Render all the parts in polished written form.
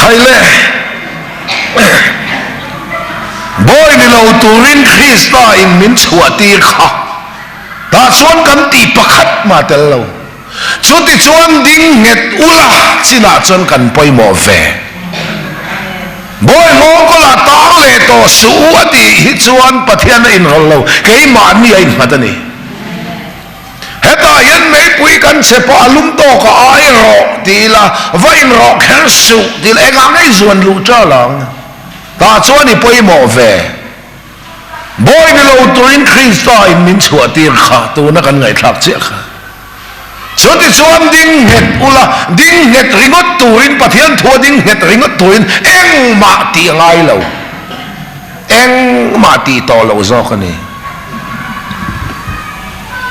Khai le, Bawi ni lo turin Krista in min chhuahtir kha, tah chuan kan tih pakhat mah tel lo. Chutichuan ding nghet ula chinah chuan kan pawimawh ve. Bawi nghawngkawlah tang leh tawh suh u a tih hi chuan Pathian a inrawlh lo, keimahni a innghat a ni. Hetah hian meipui kan che pawh a lum tawk a ai rawh ti ila, va inrawh kher suh ti ila engah ngei zuan luh ṭal ang? Tah chuan i pawimawh ve. Bawi ni lo turin Krista in min chhuah tir kha tuna kan ngaihthlak chiah kha. Chutichuan ding nghet ula, ding nghet ringawt turin Pathian thua ding nghet ringawt turin engmah tih a ngai lo. Engmah tih tawh loh zawk a ni.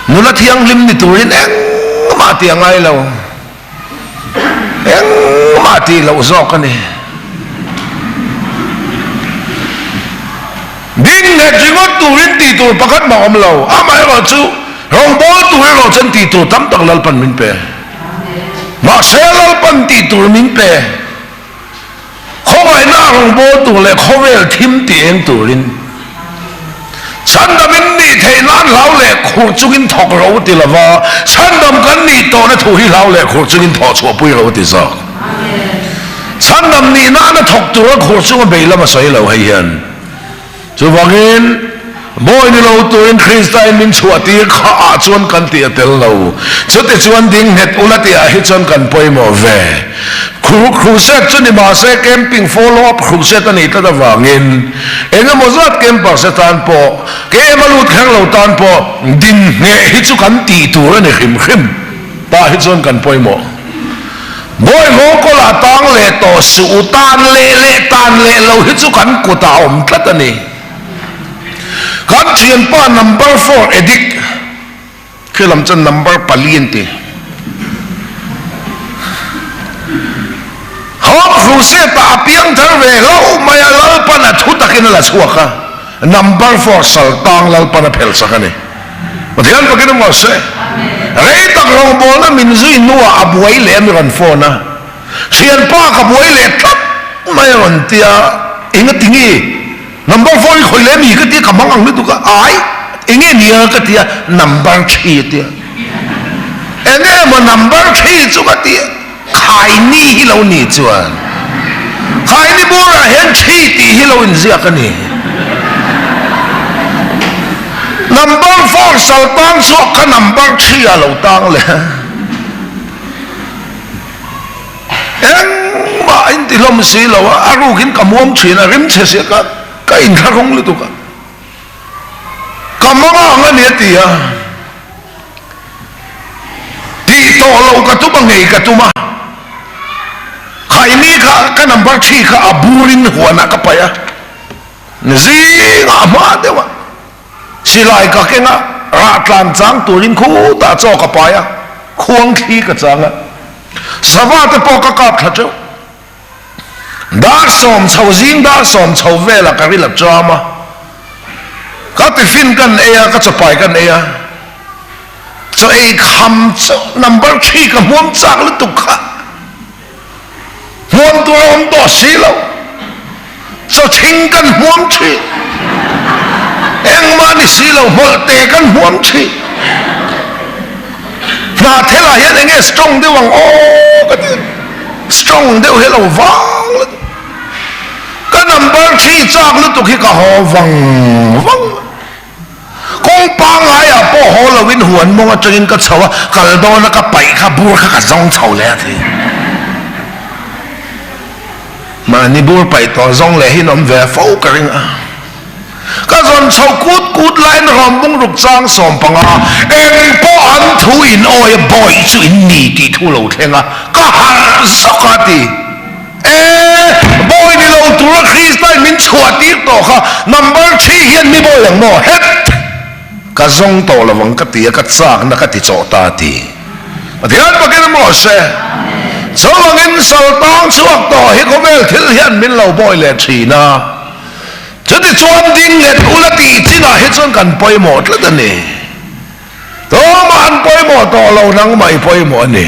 Nula thianghlim ni turin engmah tih a ngai lo. Engmah tih loh zawk a ni. Ding nghet ringawt turin tih tur pakhat mah awm lo. Amaherawhchu, rawngbawl tur erawh chuan tih tur tam tak Lalpan min pe. Mahse, Lalpan tih tur min pe. Khawngaihna a rawngbâwl tur leh khawvel thim ti eng turin chhandam in nih theih nan hlau leh khur chungin thawk ro ti lova, chhandam kan nih tawhna thu hi hlau leh khur chungin thawh chhuahpui ro ti zawk. Chhandam nih nana thawk tura khur chunga bei lam a sawi lo hei hian. Chuvangin, Bawi ni lo turin Krista in min chhuahtir kha ah chuan kan tih a tel lo. Chuti chuan ding nghet ula tih ah hi chuan kan pawimawh ve. Khur crusade chu ni mahse camping follow up crusade a nih tlat avangin eng emaw zat campers te tan pawh, KM a lut kher lo tan pawh din ngheh hi chu kan tih tur a ni hrim hrim. Tah hi chuan kan pawimawh. Bawi nghawngkawlah tang leh tawh suh u, tan leh leh tan leh lo hi chu kan kutah a awm tlat a ni. Kan thianpa number four addict khi lam chuan number pali an ti. Hope Crusade-ah a piang thar ve hlauh mai a, Lalpan a thu takin a la chhuak a, number four sal tang Lalpan a phelh sak a ni. Pathian pakin a maw se. Rei tak rawngbawlna min zui hnuah a buai leh a mi rawn phone a, Thianpa ka buai leh tlat mai a rawn ti a, enga ti nge number four hi khawi leh mi ka ti a, ka hmang ang lutuk a, ai enge nia ka ti a, number three a ti a, enge maw number three chu ka ti a, khaini hi lo ni chuan khaini burah hian three tih hi lo inziak a ni. Number four sal tang chhuak kha number three ah lo tang leh a. Engmah a inti hlawm si lo a, a rukin ka muam thin a, rim chhe sia ka ka inthlahrung lutuk a, ka manga ang a ni a ti a, tih tawh loh ka tum a, ngei ka tum a, khaini kha ka number three kha a burin huanah ka paih a, zingah hma deuh a. Silai ka keng a, rah tlan chang turin khutah chaw ka pai a, khuang thli ka chang a, sava te pawh ka kap thla teuh. Dar sawm chho zing dar sawm chho velah ka ril a cham a, ka tiffin kan ei a, ka chawpai kan ei a, chaw ei kham chu number three ka hmuam chak lutuk kha. Hmuam tur a awm tawh si lo. Chaw thing kan hmuam thin. Engmah ni si lo hmawlhte kan hmuam thin. Hna thelah hian enge strong deuh ang aw ka ti. Strong deuh hi a lo vang lutuk. Ka number three chak lutuk hi ka haw vang vang. Kawng pangaiah pawh haw loin huan mawng atangin ka chho a, kal dawna ka paih kha bur kha ka zawng chho leh a ti. Mahni bur paih tawh zawng leh hi an awm ve fo ka ring a. Ka zawn chho kut kut laiin rawmbung ruk chang 15 eng pawh an thu in awi a bawih chu in ni tih thu lo thleng a, ka harh zawk a ti. E, bawi ni lo tura Kristain min chhuah tir tawh kha number three hian mi bawi ang maw? Het! Ka zawng tawh lo ang ka ti a, ka chakna ka ti chawh ta a ti. Pathian pakin maw se, chuvangin sal tang chhuak tawh hi khawvel thil hian min lo bawi leh thin a. Chutichuan ding nghet ula tih chinah hi chuan kan pawimawh tlat a ni. Tumah an pawimawh tawh lo, nangmah i pawimawh a ni.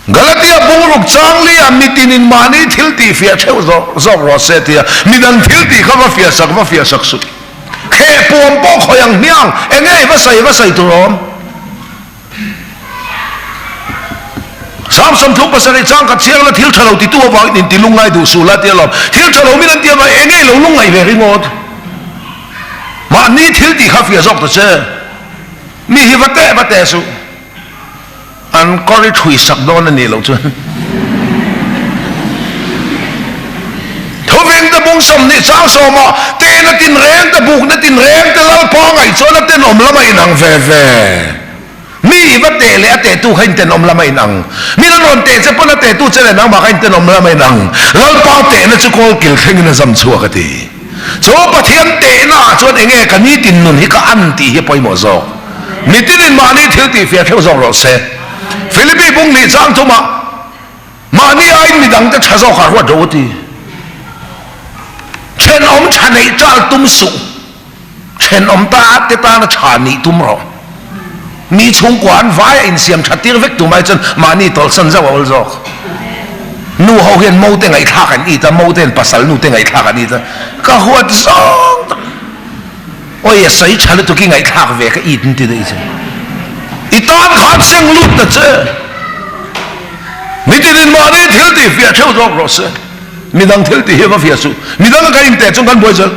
Galatia bungruk changli ah mitinin mahni thil tih fiah theuh zawk rawh se tia midang thil tih kha va fiah sak va fiah sak suh. Kheh puam pawh khawi ang hmiang enge i va sawi va sawi tur awm. Sam 37 chang khat chiang la thil tha lo titu avangin inti lungngai duh suh la tia lawm. Thil tha lo min an ti avangin enge i lo lungngaih ve ringawt. Mahni thil tih kha fiah zawk ta che. Mi hi va teh va teh suh. An kawr i thui sak dawn a nih loh chuan Thuvin te bung 20 chang sawmah tehna tinreng te bukna tinreng te Lalpa ngaih chuan a tenawm lam a inang ve ve. Mi i va teh leh a tehtu kha intenawm lam a inang. Mi an rawn teh che pawn a tehtu che leh nangmah kha intenawm lam a inang. Lalpa tehna chu kawlkil thlengin a zam chhuak a ti. Chu Pathian tehna ah chuan enge ka nitin nun hi ka an tih hi a pawimawh zawk. Mitinin mahni thil tih fiah theuh zawk rawh se. Philippi bung nih chang thumah mahni aiin midangte tha zawk ah ruat rawh u ti. Thenawm tha neih chal tum suh. Thenawm ta te tana tha nih tum rawh. Mi chhungkua an vai a insiam that tir vek tum ai chuan mahni tawlhsan zauh a awl zawk. Nu ho hian mo te ngaihthlak an it a, mo te hian pasal nu te ngaihthlak an it a. Ka huat zawng tak. Awi a sawi tha lutuk i ngaihthlak ve ka it an ti daih che. I tan khan seng lut ta che. Mitinin mahni thil tih fiah theuh zawk rawh se. Midang thil tih hi va fiah suh. Midang a kan inteh chuan kan buai zel.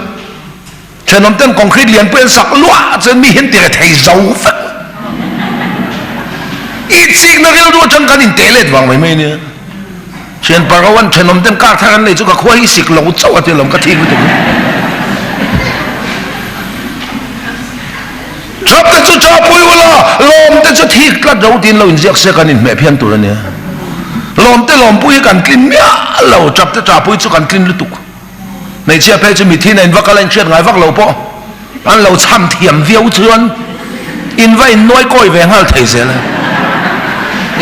Thenawm ten concrete lian pui an sak luah chuan mi hian tire thei zo vek. I chikna rilru atang kan inteh let vang mai mai nia. Thian paro an thenawm ten kar thar an nei chu ka khua hi sik lo chauh a ti lawm ka thik lutuk. Thap te chu tha pui ula, lawm te chu thik tlat ro tiin lo inziak se kan inhmeh phian tur a nia. Lawm te lawmpui hi kan tlin miah lo, tap te tha pui chu kan tlin lutuk. Hmeichhia phei chu mithin a in va kal a inhriat ngai vak lo pawh an lo chham thiam viau chuan in va innuai kawi ve nghal thei zel a,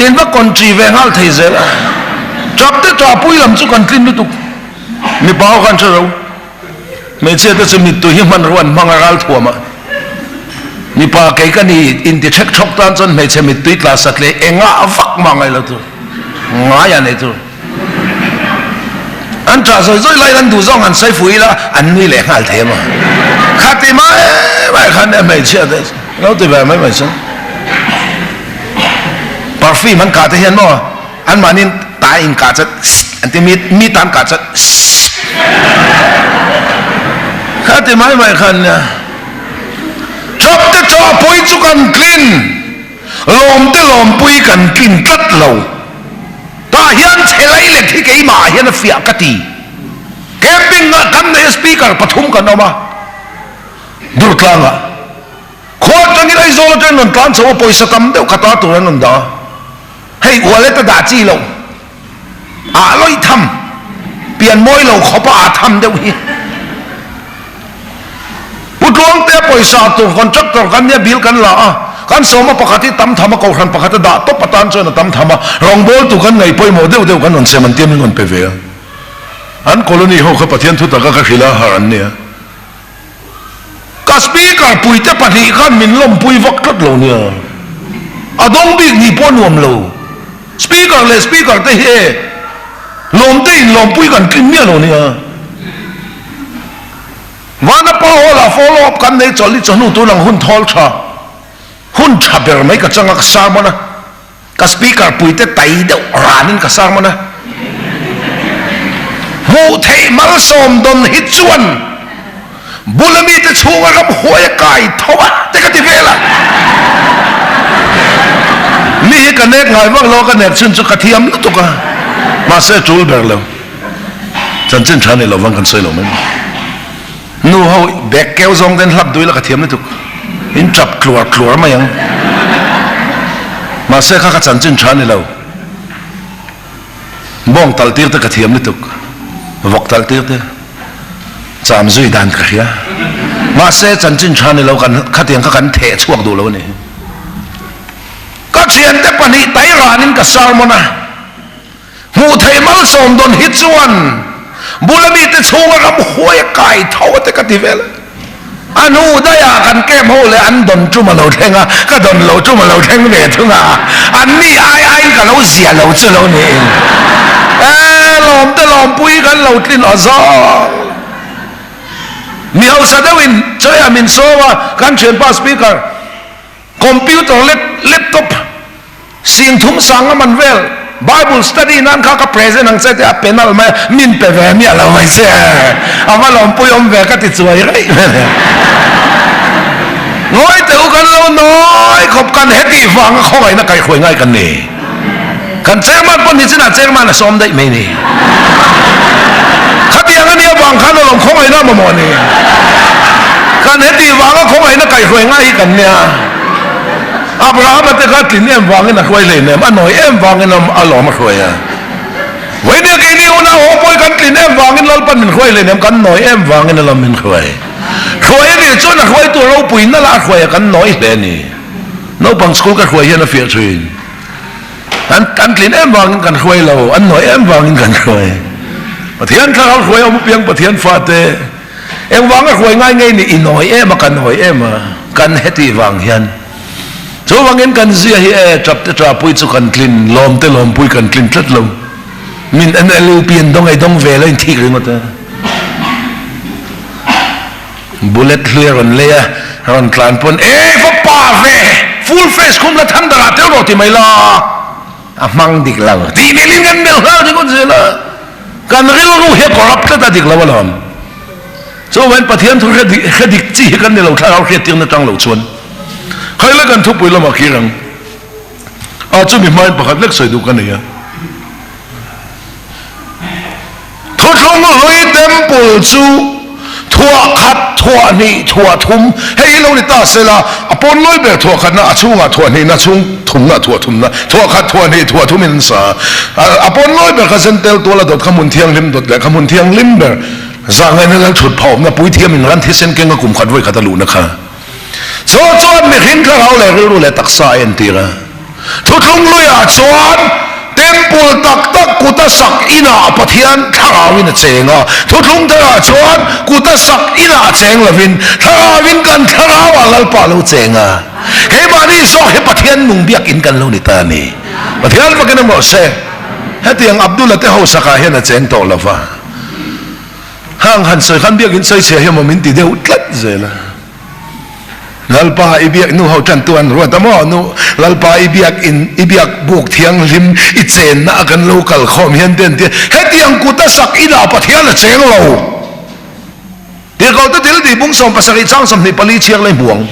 in va country ve nghal thei zel a. Tap te tah pui lam chu kan tlin lutuk. Mipa ho khan hre ro. Hmeichhia te chu mittui hi hmanrua an hmang a ral thuam a. Mipa kei ka ni inti thek thawk tan chuan hmeichhe mittui tla sat leh engah vak mah ngaih lo tur ngai a nei tur. An tah zawi zawi laiin an duh zawng han sawi fuh ila an nui leh nghal thei a maw? Khati mai mai khan nia hmeichhia te lo ti ve mai mai chuan perfume an kah te hian maw an mahni ta in kah chuan sst an ti mi mi tan kah chuan sst khati mai mai khan nia chawp te chaw pui chu kan tlin lawm te lawmpui kan tlin tlat lo. Tah hian chhe lai let hi keimah ah hian a fiah ka ti. Camping ah kan nei a speaker pathum kan awm a, Durtlang ah. Khua atangin Aizawl atangin rawn tlan chho a, pawisa tam deuh ka ta tur an rawn dah a. Hei wallet a dah chi loh ah lawih tham, pian mawi lo khawp a ah tham deuh hi. Pu Tluangtea pawisa tur contractor kan nia bill kan la a, kan sawma pakhat hi tam tham a, kohhran pakhat a dah tawp atan chuan a tam tham a, rawngbawltu kan ngaih pawimawh deuh deuh kan rawn sem an tia min rawn pe ve a. An colony ho kha Pathian thu taka ka hrilh a har an nia. Ka speaker puite pahnih khan min lawmpui vak tlat lo nia. A dawng bik nih pawh a nuam lo. Speaker leh speaker te hi e lawmte in lawmpui kan tlin miah lo nia. Vanapa Hall ah follow up kan nei chawlh i chawhnu tun ang hun thawl tha, hun tha ber mai ka chang a ka sermon a, ka speaker puite tai deuh ran in ka sermon a. Hmuh theih malsawm dawn hi chuan bula mite chhunga ram huai a kai tho a te ka ti vel a. Mi hi ka nek ngai vak lo a, ka nek chhun chu ka thiam lutuk a, mahse a tul ber lo. Chanchin tha nei lo vang kan sawi lo mai mai. Nu ho bag keu zawng ten hlap duih la ka thiam lutuk. In tap tluar tluar mai ang. Mahse kha ka chanchin tha ni lo. Bawng tal tir te ka thiam lutuk. Vawk tal tir te. Cham zui dan ka hria. Mahse chanchin tha ni lo kan khatiang kha kan theh chhuak duh lo a ni. Ka thiante pahnih tai ranin ka sermon a. Hmuh theih malsawm dawn hi chuan bula mite chhunga ram huai a kai tho a te ka ti vel a. A hnu daihah kan camp ho leh an dawn tum a lo thleng a, ka dawn lo tum a lo thleng ve thung a, an ni ai aiin ka lo zia lo chu lo niin. E, lawmte lawmpui kan lo tlin aw zawk. Mi hausa deuhin chawiah min sawm a, kan thianpa speaker computer laptop Sing thum sang a man vel Bible study nan kha ka present ang che tih a pe nalh mai a, min pe ve miah lo mai che, a va lawmpui awm ve ka ti chuai raih mai le. Ngawi teh u kan lo nawi khawp kan hetih vanga khawngaihna kaihhruai ngai kan ni. Kan chairman pawh ni chinah chairman a sawm daih mai ni. Khatiang a nih avang khan alawm khawngaihna a mamawh ni. Kan hetih vanga khawngaihna kaihhruai ngai hi kan nia. Abrahama te kha tlin em vangin a hruai hlein em, a nawi em vangin a lawm a hruai a. Vawinia keini unau haw pawh hi kan tlin em vangin Lalpan min hruai hlein em, kan nawi em vangin a lawm min hruai. Hruai a nih chuan a hruaitu ropui nalh a hruai a kan nawi hle a ni. Naupang school ka hruai hian a fiah thin. An an tlin em vangin kan hruai lo, an nawi em vangin kan hruai. Pathian thlarau hruai a awm apiang Pathian fate engvanga hruai ngai ngei ni i nawi em a ka nawi em a kan hetih vang hian. Chuvangin kan zia hi e, tap te tapui chu kan tlin, lawm te lawmpui kan tlin tlat lo. Min NLUP an dawng ei dawng ve lo in thik ringawt e. Bullet hlui a rawn lei a, rawn tlan pawn e va pa ve, full face khum la thunder ah tel rawh ti mai la, a hmang dik lo tih melhin kan melh nghal ringawt zel a, kan rilru hi a corrupt tlat a dik lo alawm. Chuvangin Pathian thu hre dik chi hi kan ni lo, thlarau hriattirna tang lo chuan. Khaila kan thupui lamah khi rang a chumi hmain pakhat lek sawi duh ka nei a. Thuthlung hlui temple chu thuah khat, thuah hnih, thuah thum, hei hi lo ni ta sela, a pawn lawi ber thuah khatna, a chhungah thuah hnihna, chhung thumna, thuah thumna, thuah khat, thuah hnih, thuah thumin an sa a. A pawn lawi ber kha zentel tuala dawt kha hmun thianghlim dawt leh kha hmun thianghlim ber zahngaihna lal thut phahawmna puithiamin ran thisen kenga kum khat vawi khat a luhna kha. Chu chuan mihring thlarau leh rilru leh taksa a entir a. Thuthlung luiah chuan Temple tak tak kuta sak inah Pathian thlarauin a cheng a. Thuthlung tharah chuan kuta sak inah cheng lovin thlarauin kan thlarauah Lalpa a lo cheng a. Keimahni zawk hi Pathian nung biakin kan lo ni ta a ni. Pathian fakin a mawh se. Hetiang Abdul-a te ho sakah hian a cheng tawh lova. Hang han sawi khan biakin sawi chhia hi maw min ti deuh tlat zel a. Lalpa i biak nu ho tan tu an ruat a maw nu Lalpa i biak in i biak buk thianghlim i chenna a kan lo kal khawm hian te an ti a. Hetiang kut a sak inah Pathian a cheng lo. Tirhkoh te thil tih bung 77 chang 24 chhiar lei hmu ang.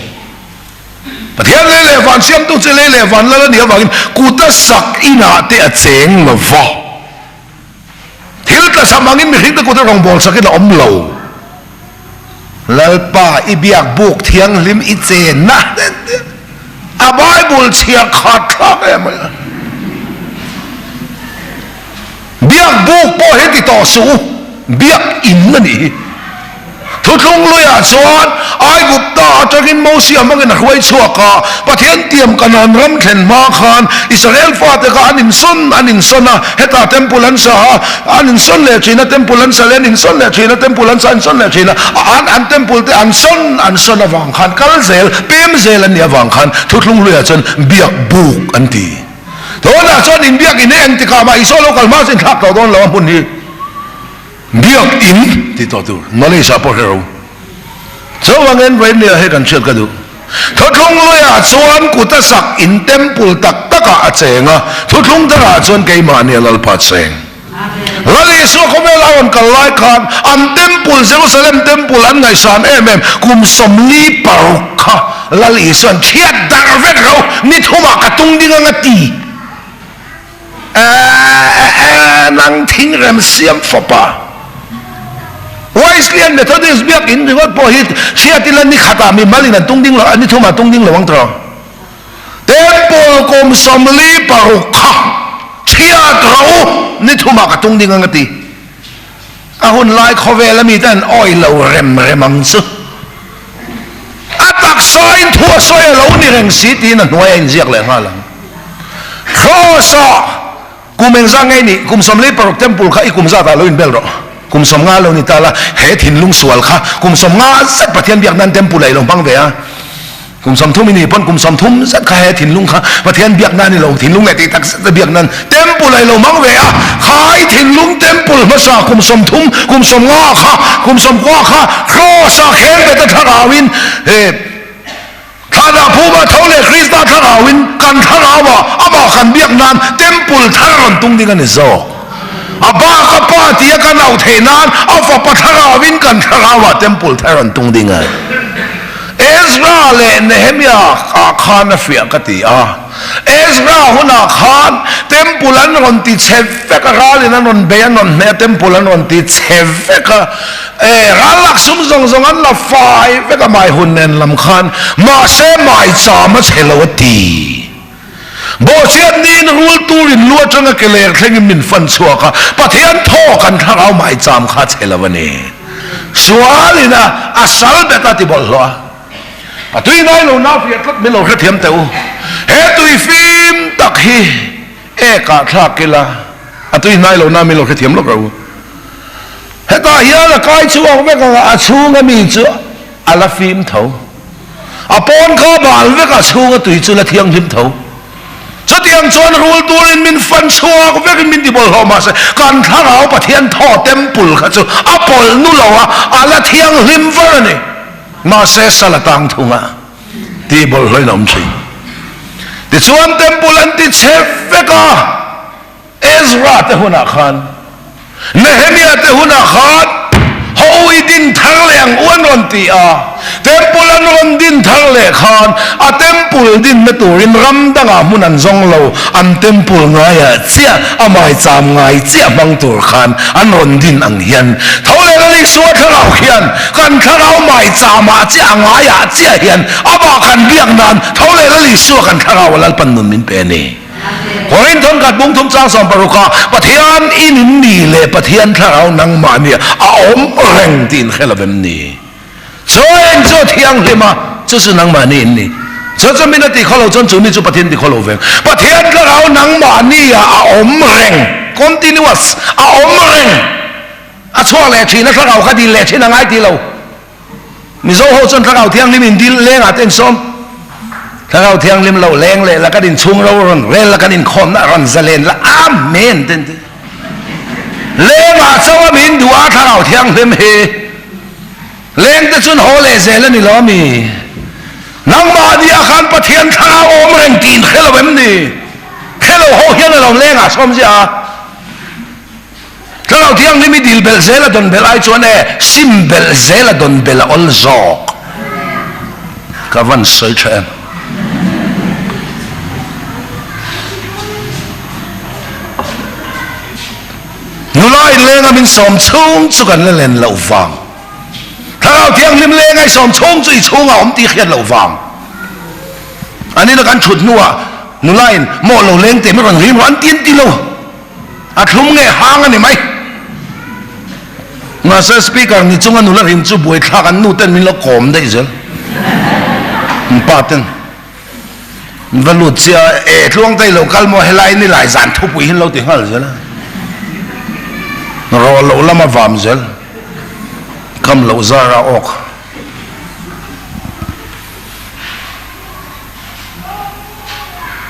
Pathian lei leh van siamtu chu lei leh van lal a nih avangin kut a sak inah te a cheng lo va. Thil tla sam angin mihring te kut a rawngbâwl sakin a awm lo. Lalpa i biak bûk thianghlim i chenna a Bible chhiar khat thlak em mai a. Biak bûk pawh hi ti tawh suh u, biak in a nih hi. Thuthlung luiah chuan Aigupta atangin Mosia hmangin a hruai chhuak a, Pathian tiam Kanaan ram thlen hma khan Israel fate kha an insawn an insawn a, hetah temple an sa a, an insawn leh thin a, temple an sa leh an insawn leh thin a, temple an sa insawn leh thin a, an an temple te an sawn an sawn avang khan kal zel, pem zel an nih avang khan Thuthlung luiah chuan biak buk an ti. Tunah chuan inbiak in engtikah mah Isua lo kal hma chu inthlak tawh dawn lo a hmun hi. Biak in tih tawh tur knowledge ah pawh hre ro. Chuvangin Vaimlia hi kan hriat ka duh. Thuthlung luiah chuan kut a sak in temple tak takah a cheng a, thuthlung dangah chuan keimahni a Lalpa cheng. Lal Isua khawvel a rawn kal lai khan an temple Jerusalem temple an ngaihsan em em kum 46 kha Lal Isua'n thiat darh vek ro ni thumah ka tung ding ang a ti. Eeh nang thing rem siam fapa. Wesleyan Methodist biak in ringawt pawh hi hriat ila ni khatah mi malin an tung ding lo a ni thumah tung ding lo ang tawh. Temple kum 46 kha chhiat rawh u ni thumah ka tung ding ang a ti. A hun lai khawvel ami te an awih lo rem rem ang chu. A taksa in thu a sawi a lo ni reng si tiin a hnuai a inziak leh nghal ang. Cross-ah kum engzah nge nih? Kum 46 temple kha i kum zatah lo inbel rawh. Kum 50 lo ni ta la, he thinlung sual kha kum 50 zet Pathian biak nan temple ah i lo hmang ve a. Kum 30 i nih pawn kum 30 zet kha he thinlung kha Pathian biak nan i lo thinlung leh tih tak zet a biak nan temple ah i lo hmang ve a. Kha i thinlung temple hmasa kum 30, kum 50 kha, kum 90 kha cross ah kheng bet a thlarau in he Thlanah phuma tho leh Krista thlarau in kan thlarau ah amah kan biak nan temple thar a rawn tung ding a ni zawk. A bak a pa ti a kan auh theih nan a fapa thlarau in kan thlarau ah temple thar a rawn tung ding a ni. Ezra leh Nehemia ah khan a fiah ka ti a. Ezra hunah khan temple an rawn ti chhe vek a, ral in an rawn bei an rawn hmeh a, temple an rawn ti chhe vek a. E, ral lak sum zawng zawng an la fai vek a mai hun nen lam khan, mahse mai cham a chhe lo a ti. Bawhchhiat niin rul tur in lu atanga ke ler thlengin min fan chhuak a, Pathian thaw kan thlarau mai cham kha a chhe lo a ni. Sual in a a sal bet a ti bawlhhlawh a. A tui ngai lo na fiah tlat min lo hrethiam teh u. He tui fim tak hi ek ah thlak ila a tui hnai lo na min lo hrethiam lawk rawh u. Hetah hian a kai chhuak vek ang a, a chhunga mi chu a la fim tho. A pawn kha a bal vek a, a chhunga tui chu la thianghlim tho. Chutiang chuan rul turin min fan chhuak vekin min ti bawlhhlawh mahse kan thlarau Pathian thaw temple kha chu a pawlh nu lo a, a la thianghlim var a ni. Mahse sal a tang thung a, tih bawlhhlawhin a awm thin. Tichuan temple an ti chhe vek a. Ezra te hunah khan, Nehemia te hunah khan ho i din thar leh ang u an rawn ti a. Temple an rawn din thar leh khan a temple dinna turin ram dangah hmun an zawng lo, an temple ngaiah chiah, a maicham ngai chiah hmang tur khan an rawn din ang hian tho leh Lal Isua thlarau khian kan thlarau maichamah chiah a ngaiah chiah hian amah kan biak nan tho leh Lal Isua kan thlarau a Lalpan nun min pe a ni. Korin thawnkhat bung thum chang 60 ah Pathian in in ni leh Pathian thlarau nangmah nia a awm reng tih in hre lo em ni? Chaw eng chu a thianghlim a, chu chu nangmah ni in ni. Chu chu min a ti khaw lo chuan chu mi chu Pathian ti khaw lo veng. Pathian thlarau nangmah nia a awm reng, continuous, a awm reng. A chhuak leh thin, a thlarau kha dil leh thin a ngai ti lo. Mizo ho chuan Thlarau Thianghlim in dil lengah te insawm. Thlarau Thianghlim lo leng leh la kan inchhung ro rawn rel la kan inkhawmna rawn zalen la Amen ten ti. Lengah chauh a min duh a Thlarau Thianghlim hi. Leng te chuan haw leh zel a ni lo ami? Nangmah nia khan Pathian Thlarau awm reng tih in hre lo em ni? Hre lo ho hian a lo lengah sawm ziah a. Thlarau Thianghlim i dil belh zel a dawn belh ai chuan e sim belh zel a dawn belh a awl zawk. Ka van sawi tha em. Nula inlenga min sawm chhung chu kan la len loh vang. Thlarau Thianghlim lenga i sawm chhung chu i chhungah awm tih hriat loh vang. Anina kan thut hnuah nula in maw lo leng teh min rawn rim rawh an ti an ti lo. A thlum nge hang a ni mai. Mahse speaker ni chunga nula rim chu buaithlak an nu ten min lo kawm daih zel. An pa ten va lut chiah a, e tluang te i lo kal maw helai ni lai zan thupui hi an lo ti nghal zel a. Rawh loh lama vam zel. Kam loh zar a awk.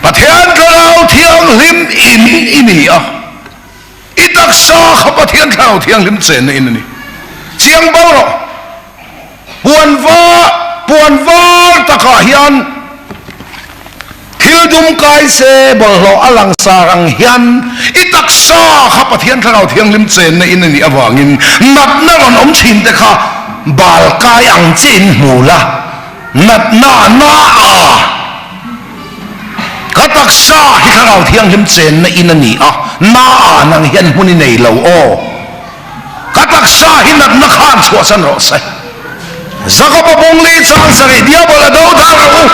Pathian Thlarau Thianghlim in i ni a, i taksa kha Pathian Thlarau Thianghlim chenna in a ni. Chiang bo rawh. Puan var, puan var takah hian thil dum kai se bawlhhlawh a langsar ang hian i taksa kha Pathian Thlarau Thianghlim chenna in a nih avangin natna rawn awm thin te kha bal kai ang chiah in hmu la. Natna na a ka taksa hi Thlarau Thianghlim chenna in a ni a, na a nang hian hmun i nei lo aw. Ka taksa hi natna khan chhuahsan rawh se. Jakoba bungli chang sarih diabola do dar rawh u.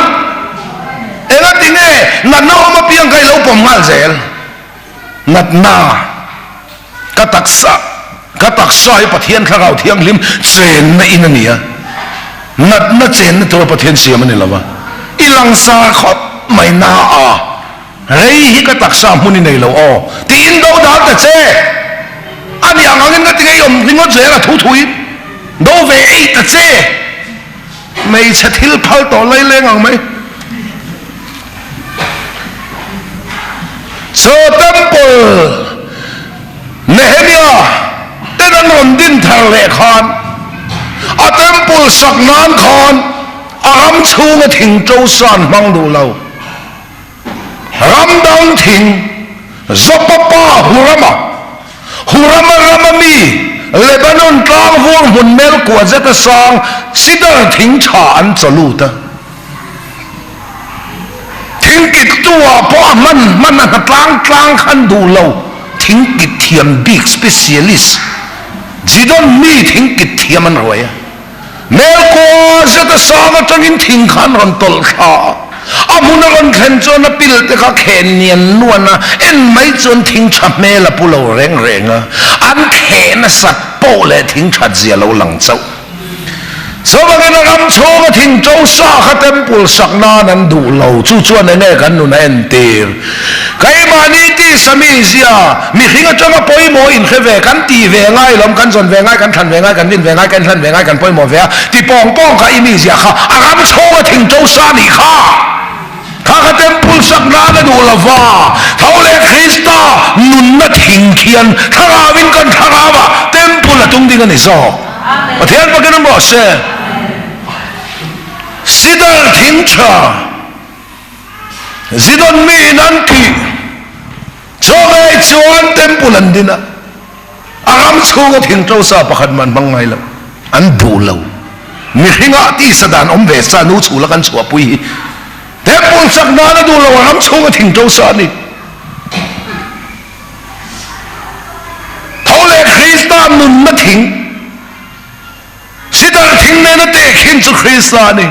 Engati nge natna awm apiang ka i lo pawm nghal zel? Natna ka taksa ka taksa hi Pathian Thlarau Thianghlim chenna in a ni a, natna chenna tura Pathian siam a ni lo va, i langsar khawp mai na a, rei hi ka taksa hmun i nei lo aw tiin do dal ta che a ni. ang angin ka ti ngei awm ringawt zel a thu thuin do ve ei ta che. Hmeichhe thil phal tawh lai leng ang mai. Chaw temple Nehemia ten an rawn din thar leh khan a temple sak nan khan a ram chhunga thing to san hmang duh lo. Ram dang thing Joppa pa Hurama, Hurama rama mi Lebanon tlang vur hmun mel kua zeta sang sidar thing tha an chaw lut a. Thing kit tu ah pawh a hman hman a hna tlang tlang khan duh lo thing kit thiam bik specialist Zidon mi thing kit thiam an ruai a. Mel kua zeta sang atangin thing kha an rawn tawlh thla a, a hmun a rawn thlen chuan a pil te kha khen nian nuan a, en mai chuan thing tha hmel a pu lo reng reng a, an kheh nasat pawh leh thing that zia lo lang chauh. Chuvangin a ram chhunga thing to sa kha temple sak nan an duh lo, chu chuan enge kan nun a entir? Keimahni tisa mi zia, mihring atanga pawimawh inhre ve, kan tih ve ngai lawm, kan zawn ve ngai, kan thlan ve ngai, kan rin ve ngai, kan hlan ve ngai, kan pawimawh ve a, ti pawng pawng kha i mi zia kha a ram chhunga thing to sa nih kha. Kha kha temple sak nan a duh lova, tho leh Krista nunna thing khian thlarauin kan thlarau ah temple a tung ding a ni zawk. Pathian pakin awm rawh se. Sidar thing tha. Zidon mi in an tih chawngei chuan temple an din a, a ram chhunga thingṭo sa pakhat man hmang ngai lo, an duh lo. Mihringah tisa dan awm ve sa nu chhula kan chhuahpui hi temple sak nan a duh lo, a ram chhunga thingṭo sa a ni. Tho leh Krista nunna thing. Sidar thing nena tehkhin chu Krista a ni.